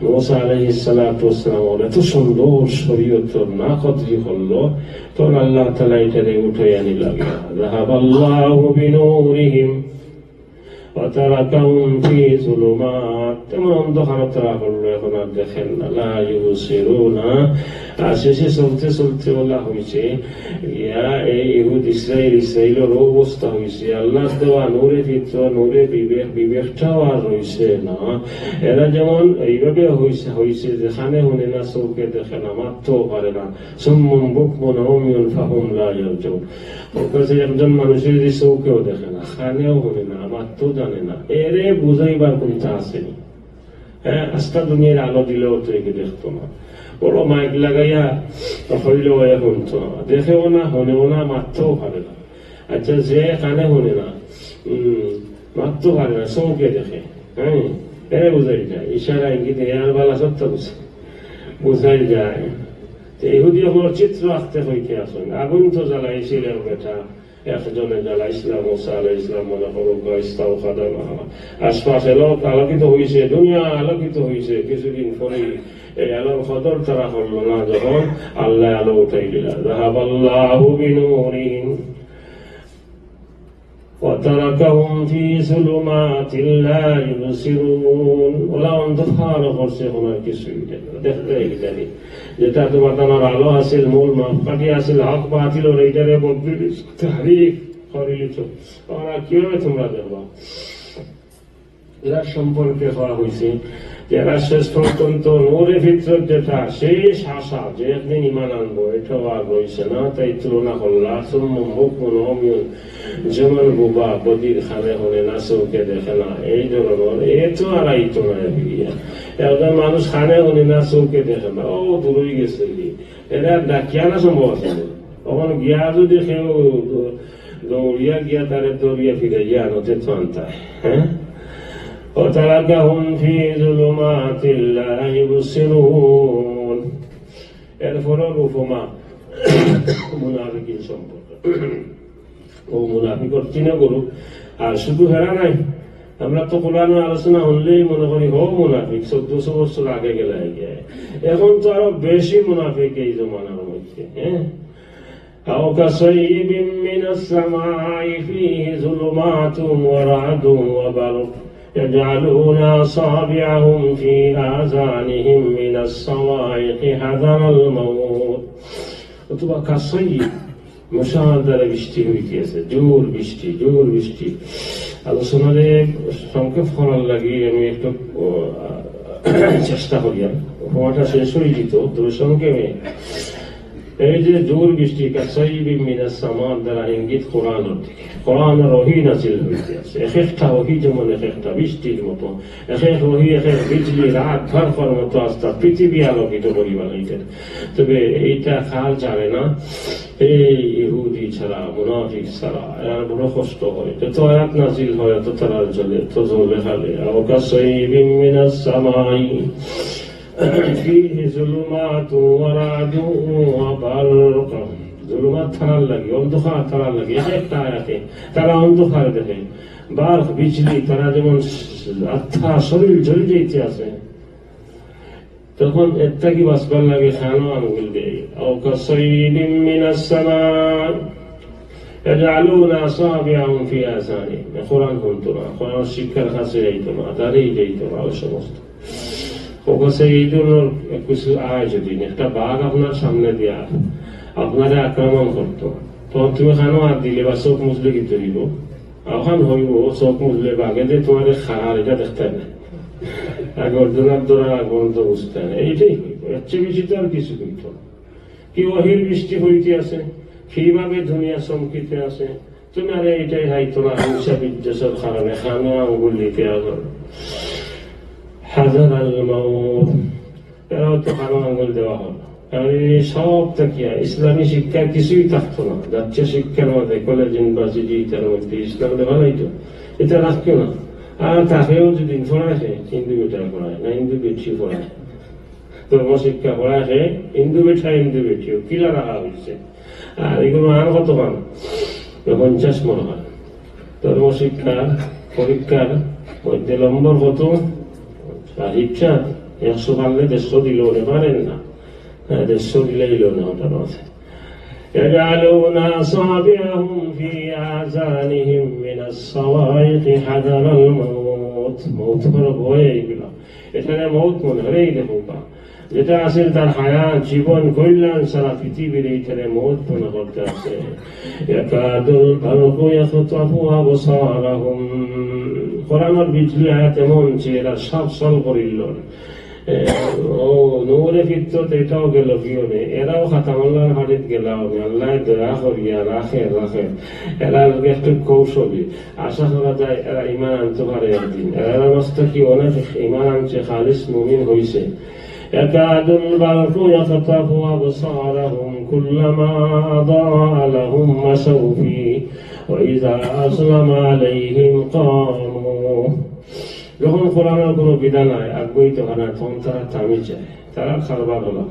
মুসা আলাইহিস সালাতু ওয়াস সালাম এত সুন্দর শরীয়তর নাকদরি করলো, তখন আল্লাহ তাআলা এটারে উঠাইয়া নিলা। ذهب الله بنورهم وتركهم في ظلمات, তেমন অন্ধকার তারা করলো, এখন আর দেখেন না। لا يبصرون, আর শেষে চলতে চলতে বলা হয়েছে, ইয়া, এই ইহুদ ইসরাইল, ইসরাইলর অবস্থা হয়েছে, আল্লাহর দেওয়া নূরে ফিতরত, নূরে বিবেক, বিবেকটাও আর রইছে না। এরা যেমন এইভাবে হইছে, হইছে যে কানে হুনে না, চোখে দেখে না, মাততেও পারে না। صم بكم عمي فهم لا يرجعون। ওর কাছে একজন মানুষের যদি চোখেও দেখে না, কানেও হুনে না, মাততেও জানে না, এরে বুঝাইবার কুন্তা আছে নি? হ্যাঁ, আস্তা দুনিয়ার আলো দিলেও তো একে দেখতো না। বড় মাইক লাগাইয়া হইলেও এ হুনতো না, দেখেও না, হুনেও না, মাততেও পারে না। আচ্ছা, যে কানে হুনে না, উম, মাততেও পারে না, চোখে দেখে, হ্যাঁ, এরে বুঝাই যায়, ইশারা ইঙ্গিতে আর বালা সত্য বুঝে, বুঝাই যায়। তো ইহুদি হকলর চিত্র আঁকতে হইতে আসুন, আগুন তো জ্বালাইছিল বেটা, একজনে জ্বালাইছিলা মুসা আলাইহিস সালাম, মনে করো, বা ইস্তাওকাদা নারা। আশপাশ এলাকা আলোকিত হইছে, দুনিয়া আলোকিত হইছে। কিছুদিন পরেই এই আলোর কদর তারা করলো না, যখন আল্লাহ আলো উঠাই দিলা। ذهب الله بنورهم وتركهم في ظلمات لا يبصرون। ওলা অন্ধকার করছে, ওনার কিছুই দেখতে গেছে না। যেটা তোমার, তোমার আলো আছিল, মূল মাপকাঠি আছিল, হক বাতিলর, এইটারে বদলি দিছে, তাহরিফ করিলিছো। ওরা কিভাবে তোমরা দেখবা? এরা সম্পর্কে কওয়া হইছে যে এরা শেষ পর্যন্ত নূরে ফিতরত যেটা শেষ আশা, যে একদিন ঈমান আনবো, এটাও আর রইছে না। তাই তুলনা করলা, ثم بكم عمي, যেমন বুবা, বধির, কানে হুনে না, চোখে দেখে না, এই ধরনের, এ তো আর আইতো না ফিরিয়া। একজন মানুষ কানে হুনে না, চোখে দেখে না, ও দূরই গেছে কি, এরা ডাকিয়া না সম্ভব আছে না। তখন গিয়া যদি কেউ দৌ-, দৌড়িয়া গিয়া তারে ধরিয়া ফিরাইয়া আনতে তো আনতা, হ্যাঁ? وتركهم في ظلمات لا يبصرون। এরপরও উপমা মুনাফিকিন সম্পর্কে। ও মুনাফিকর চিহ্ন করুক। আর শুধু হেরা নাই, আমরা তো কোরআনের আলোচনা শুনলেই মনে করি, হো মুনাফিক, চোদ্দশো বছর আগে গেলে গিয়ে। এখন তো আরো বেশি মুনাফিক এই জমানার মধ্যে, হ্যাঁ? أو كصيب من السماء فيه ظلمات ورعد وبرق يجعلون أصابعهم في آذانهم من الصواعق حذر الموت। অথবা কাসাইয়িব, মুষলধারে বৃষ্টি হইতেছে, জোর বৃষ্টি, জোর বৃষ্টি। আলোচনারে সংক্ষেপ করার লাগি আমি একটু, আহ, চেষ্টা করিয়ার, উপমাটা শেষ অইযিতো, তবে সংক্ষেপে, এই যে জোর বৃষ্টি, কাসাইয়িবিম মিনাস সামা দ্বারা ইঙ্গিত কোরআনর দিকে, কোরআনর ওহী নাজিল অইতে আছে। এক একটা ওহী যেমন এক একটা বৃষ্টির মতো, এক এক ওহী এক এক বিজলি, রাত বারোটার মতো আস্তা পৃথিবী আলোকিত করিবার অইতে। তবে এইটা খেয়াল ছাড়ে না, এই ইহুদি ছাড়া, মুনাফিক ছাড়া, এরার বড় কষ্ট হয়। যত আয়াত নাজিল হয়, তত তারার জ্বলে, তত জ্বলে খালে। আও কাসাইয়িবিম মিনাস সামাই ফিহি যুলুমাতুন ওয়া রা'দুন ওয়া বারক। জুলুমাত তারার লাগি, অন্ধকার তারার লাগি, এক একটা আয়াতে তারা অন্ধকার দেখে। বারক, বিজলি, তারা যেমন আত্মা, শরীর জ্বলি যাইতে আছে, তখন এর থাকি বাঁচবার লাগি কানো আঙ্গুল দেয়। আও কাসাইয়িবিম মিনাস সামা ইয়াজআলুনা আসাবিআহুম ফি আযানিহিম। কোরআন হুনতো না, কোরআন শিক্ষার কাছে যাইতো না, দাঁড়িয়ে যাইতো না, ওই সমস্ত। ও কাছে এই ধরনের কিছু আয় যদি একটা বাঘ আপনার সামনে দিয়া আপনারে আক্রমণ করতো, তখন তুমি কানো আত দিলে বা চোখ মুজলে কি ধরিব? অখান হইব, চোখ মুজলে বাঘে যে তোমারে খার, এটা দেখতে না। আর গর্দনার ধরা, গন্ধ বুঝতে না। এইটাই হইব, এর চেয়ে বেশি তো আর কিছু হইতো না। কি ওহীর বৃষ্টি হইতে আছে, কিভাবে দুনিয়া চমকিতে আছে। তুমি আরে এইটাই হাইতো না, হিংসা বিদ্বেষের কারণে কানো আঙ্গুল দিতে আছো। হাজারাল মাউত, এরাও তো কানো আঙ্গুল দেওয়া হলো। কারণ এই সব থাকিয়া ইসলামী শিক্ষা কিছুই থাকতো না। জাতীয় শিক্ষার মধ্যে, কলেজ, ইউনিভার্সিটি, ইটার মধ্যে ইসলাম দেওয়া নাই তো। এটা রাখতো না। আর তাকেও যদি পড়ায়, হিন্দু বেটায় পড়ায় না, হিন্দু বেটি পড়ায়। ধর্ম শিক্ষা পড়ায় হিন্দু বেটা, হিন্দু বেটিও কিলা রাখা হয়েছে। আর এগুলো আর কত পান? পঞ্চাশ মনে হয়। ধর্ম শিক্ষার পরীক্ষার মধ্যে নম্বর কত? ষাট। একশো পারলে দেড়শো দিলেও নে, পারেন না। হ্যাঁ, দেড়শো দিলেই লো না, ওটা নয়। يجعلون أصابعهم في آذانهم من الصواعق حذر الموت। মৌত বড় ভয় এইগুলা। এখানে মৌত মনে হয়, এই দেখো বা। যেটা আছে তার হায়াত, জীবন, কল্যাণ সারা পৃথিবীর এইখানে মৌত মনে করতে আছে। يكاد البرق يخطف أبصارهم। কোরআনের বিজলি আয়াত এমন যে এরা সব সল করিল। এ, ও নূরে ফিতরত এটাও গেল গিয়ে নে। এরাও খাতামুল্লার হাড়িত গেলাও নে। আল্লাহ দয়া করিয়া রাখে, রাখে। এরা একটু কৌশলী। আশা করা যায় এরা ইমান আনতে পারে একদিন। এরা মস্ত কি অনেক ইমান আনছে, খালিস মুমিন হইছে। يكاد البرق يخطف أبصارهم كلما أضاء لهم مشوا فيه وإذا أظلم عليهم قاموا। যখন কোরআনের কোনো বিধান নাই, আগ্রহী তো হয় না, তখন তারা থামি যায়, তারা কারবার হলো।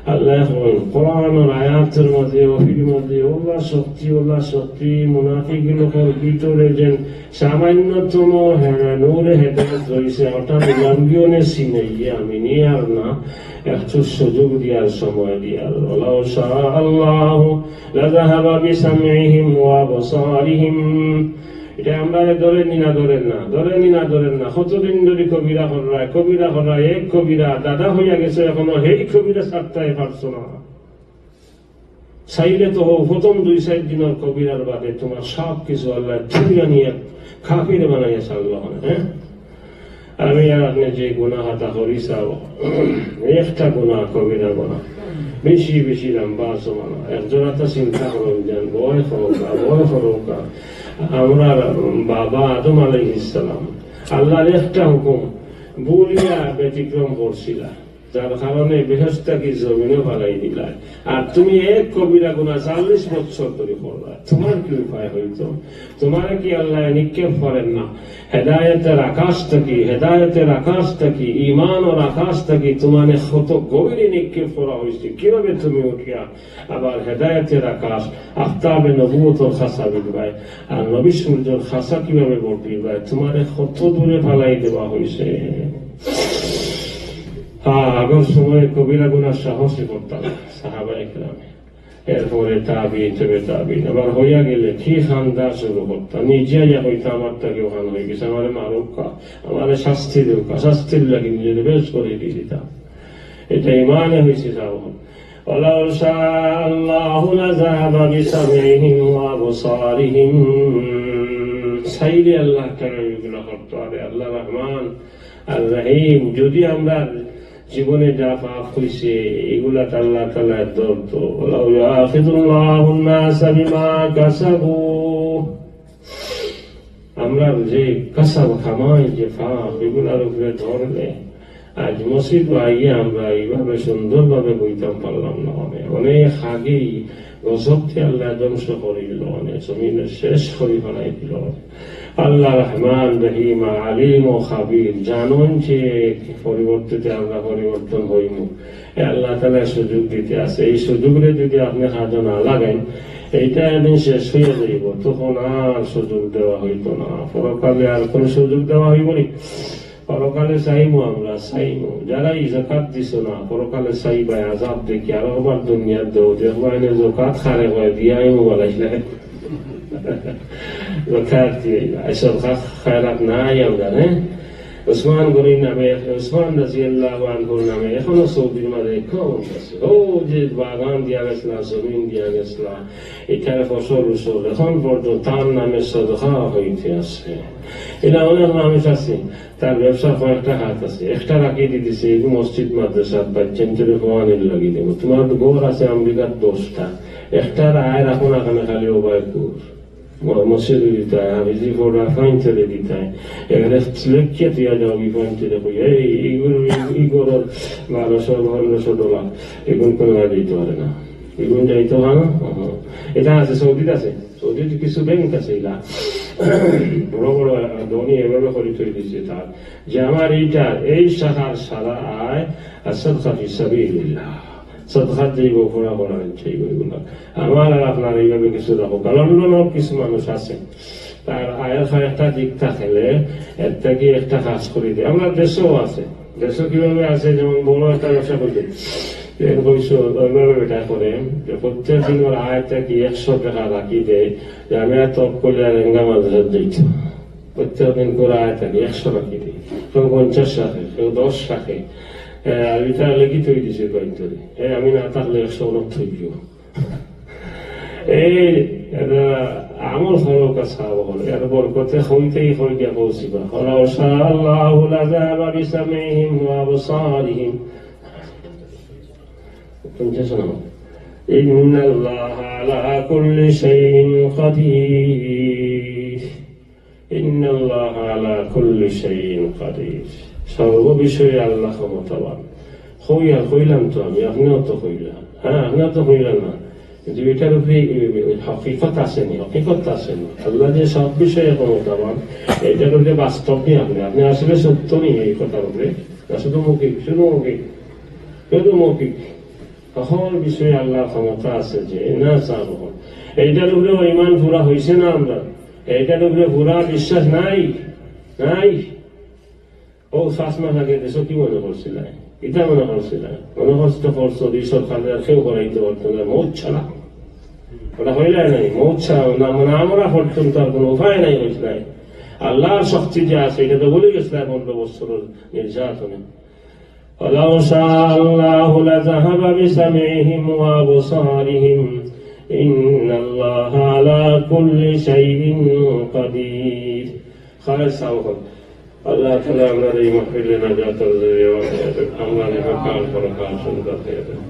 আল্লাহ কইন, কোরআনের আয়াতের মাঝে, ওহীর মাঝে, ওলা শক্তি, ওলা শক্তি, মুনাফিক লোকের ভিতরে যেন সামান্যতম হে-, নূরে হেদায়েত রইছে, ওটা নিলাম গিয়ে নে সিনাইয়ে আমি নিয়ে আর না, একটু সুযোগ দিয়ার সময় দিয়ার। ولو شاء الله لذهب بسمعهم وأبصارهم। এটা আমরা ধরে নি না, ধরেন না, ধরে নি না, ধরেন না। কতদিন ধরে কবিরা কররায়, কবিরা কররায়, এক কবিরা দাদা হইয়া গেছে, এখনো সেই কবিরা ছাড়তাই পারছো না। চাইলে তো হো, প্রথম দুই চার দিনের কবিরার বাদে তোমার সব কিছু আল্লাহ তুলিয়া নিয়ে কাফির বানাইয়া ছাড়লো, হ্যাঁ? আমি আর আপনি যে গুনাহ আতা করি চাও, একটা গুনাহ, কবিরা গুনাহ, বেশি বেশি লম্বা জমানা। একজন আতা চিন্তা করুন যেন, ভয় করুকা, ভয় করুকা। আমরা বাবা আদম আলাইহিস সালাম, আল্লাহর একটা হুকুম ভুলিয়া ব্যতিক্রম করছিলা, যার কারণে বেহেশত থাকি জমিনো ফালাই দিলা। আর তুমি এক কবিরা গুনাহ চল্লিশ বছর ধরে করলা, তোমার কি উপায় হইতো? তোমারে কি আল্লাহ নিক্ষেপ করেন না? হেদায়েতের আকাশ থাকি, হেদায়েতের আকাশ থাকি, ইমানর আকাশ থাকি তোমারে কত গভীরে নিক্ষেপ করা হয়েছে। কিভাবে তুমি উঠিয়া আবার হেদায়েতের আকাশ, আফতাবে নবুয়তর খাসা বিলবায়, আর নবী সূর্যর খাসা কিভাবে বর্তিবায়? তোমারে কত দূরে ফালাই দেওয়া হয়েছে। হ্যাঁ, আগর সময় কবিরা গুনাহ সাহসে করতাম, সাহাবায়ে কেরামে। এরপরে তাবিঈন, তবে তাবিঈন। আবার হইয়া গেলে কি খান্দা শুরু করতাম। নিজে আইয়া কইতাম, "আমার তাকে ওখান হয়ে গেছে, আমারে মারুক্কা, আমারে শাস্তি দেউক্কা।" শাস্তির লাগি নিজেরে বেশ করে দিয়ে দিতাম। এটা ইমানে হয়েছে, সাহেব। ولو شاء الله لذهب بسمعهم وأبصارهم। চাইলে আল্লাহ তাআলা এগুলো করতো। আরে আল্লাহ রহমান, আর রহিম, যদি আমরার জীবনে যা পাপ অইছে, ইগুলাত আল্লাহ তাআলায় ধরতো, ওয়ালাউ ইউআখিযুল্লাহুন নাসা বিমা কাসাবু, আমরার যে কাসাব কামাই যে পাপ, ইগুলার উপরে ধরলে, আইজ মসজিদো আইয়া আমরা ইভাবে সুন্দরভাবে বইতাম পারলাম না। অনেক, অনেক আগেই গজবতে আল্লায় ধ্বংস করিল, অনেক জমিনে শেষ করি ফালাই দিল। আল্লাহ রহমান, রহিম, আলিম ও খাবির, জানইন যে পরিবর্তিতে আমরা পরিবর্তন অইমু। এ আল্লাহ তাআলায় সুযোগ দিতে আছে। এই সুযোগরে যদি আপনে কাজো না লাগাইন, এইটা একদিন শেষ অইয়া যাইব, তখন আর সুযোগ দেওয়া অইতো না। পরকালে আর কোনো সুযোগ দেওয়া অইবো নি? পরকালে চাইমু আমরা, চাইমু। যারাই যাকাত দিছো না, পরকালে চাইবায় আযাব দেখি, আরো আবার দুনিয়াত দেও, দেখবায় নে যাকাত কারে কয়, দিয়া আইমু বালাই নাই। যাকাত দিয়া আইবা, এই সদকা খয়রাত নাই আমরার, হ্যাঁ? উসমান গনির নামে, উসমান রাদিয়াল্লাহু আনহুর নামে এখনো সৌদির মাঝে account আছে। ও যে বাগান দিয়া গেছলা, জমিন দিয়া গেছলা, এখানে ফসল উসল, এখন পর্যন্ত তার নামে সদকা হইতে আছে। এটা অনেক মানুষ আছে, তার ব্যবসার কয়েকটা খাত আছে, একটা রাখি দিতেছে, এগু মসজিদ মাদ্রাসাত বাচ্চাইন্তরে পড়ানির লাগি দেবো। তোমার তো ঘর আছে আমেরিকাত দশটা, একটার আয় রাখো না কেনে খালি ওবায়দপুর। ম-, মসজিদো দিতায়, হাফিজি পড়া, ফাইন্তরে দিতায়। এখানে লেখিয়া দিয়া যাও, ই ফাইন্তরে কই, এই, ইগুন, ই, ই ঘরর বারোশো, পনেরোশো ডলার, ইগুন কোনো আর দিতে পারে না। ইগুন যাইতো না? অহ। এটা আছে, সৌদিত আছে। সৌদিত কিছু ব্যাংক আছে, ইলা। বড় বড়, আহ, ধনী এভাবে করি তৈরি দিছে তার। যে আমার এইটা, এই শাখার সারা আয়, আর সদকা ফি সাবিলিল্লাহ। সদকাত যাইবো, পড়া পড়া যাইবো এগুলা। আমার আর আপনার এইভাবে কিছু রাখো। কারণ লন্ডনর কিছু মানুষ আছে, তার আয়ের কয়েকটা দিক থাকলে এর থেকে একটা কাজ করি দেয়। আমরা দেশেও আছে, দেশে কিভাবে আছে, যেমন বড় একটা ব্যবসা করছে, এর বয়স ওইভাবে এটা করে যে প্রত্যেক দিন ওর আয় থেকে একশো টাকা রাখি দেয়, যে আমি আর তপ করলে আর এঙ্গা মাদ্রাসাত যাইতো। প্রত্যেক দিন করে আয় থাকে, একশো রাখি দেয়, কেউ পঞ্চাশ রাখে, কেউ দশ রাখে। এ, আর এটা লিখিত হয়ে দিছে কয়েকজনে, এ, আমি না থাকলে একশো অনেক থইব। এই, এটা আমল হলো কথা বলে, এর বরকতে হইতেই হই গিয়া পৌঁছিবা। ওয়ালাউ শাআল্লাহু লাযাহাবা বিসামইহিম ওয়া আবসারিহিম। পঞ্চাশ নম্বর। ইন্নাল্লাহা আলা কুল্লি শাইইন কাদির। ইন্নাল্লাহা আলা কুল্লি শাইইন কাদির। সর্ব বিষয়ে আল্লাহ ক্ষমতাবান। কই আর কইলাম তো আমি, আপনেও তো কইলা। হ্যাঁ, আপনেও তো কইলা না। কিন্তু এটার উপরে, এ, এ, হকিকত আছে নি, হকিকত আছে নি। আল্লাহ যে সব বিষয়ে ক্ষমতাবান, এটার উপরে বাস্তব নি আপনে। আপনে আসলে সত্য নি এই কথার উপরে। না শুধু মৌখিক, শুধু মৌখিক, শুধু মৌখিক। সকল বিষয়ে আল্লাহর ক্ষমতা আছে যে না চাবো। এইটার উপরে ইমান পুরা হইছে না আমরার? এইটার উপরে পুরা বিশ্বাস নাই? নাই। ও পাঁচ মাস আগে দেশো কি মনে করছিলা? কিতা মনে করছিলা? মনে করছো তো করছো, দুই সরকারে আর কেউ করাইতে পারতো না, মৌত ছাড়া। ওটা হইলে নাই, মৌত ছাড়া না, মানে আমরা পর্যন্ত আর কোনো উপায় নাই, হইছে নাই। আল্লাহর শক্তি যে আছে, এটা তো বলে গেছিলাম পনেরো বছরের নির্যাতনে। ولو شاء الله لذهب بسمعهم وأبصارهم إن الله على كل شيء قدير. খালেদ সাহেব, আল্লাহ তাআলা আমরার এই মাহফিলে নাজাতর জরিয়া বানাইয়া দেন, আমরার ইহকাল পরকাল সুন্দর করিয়া দেন।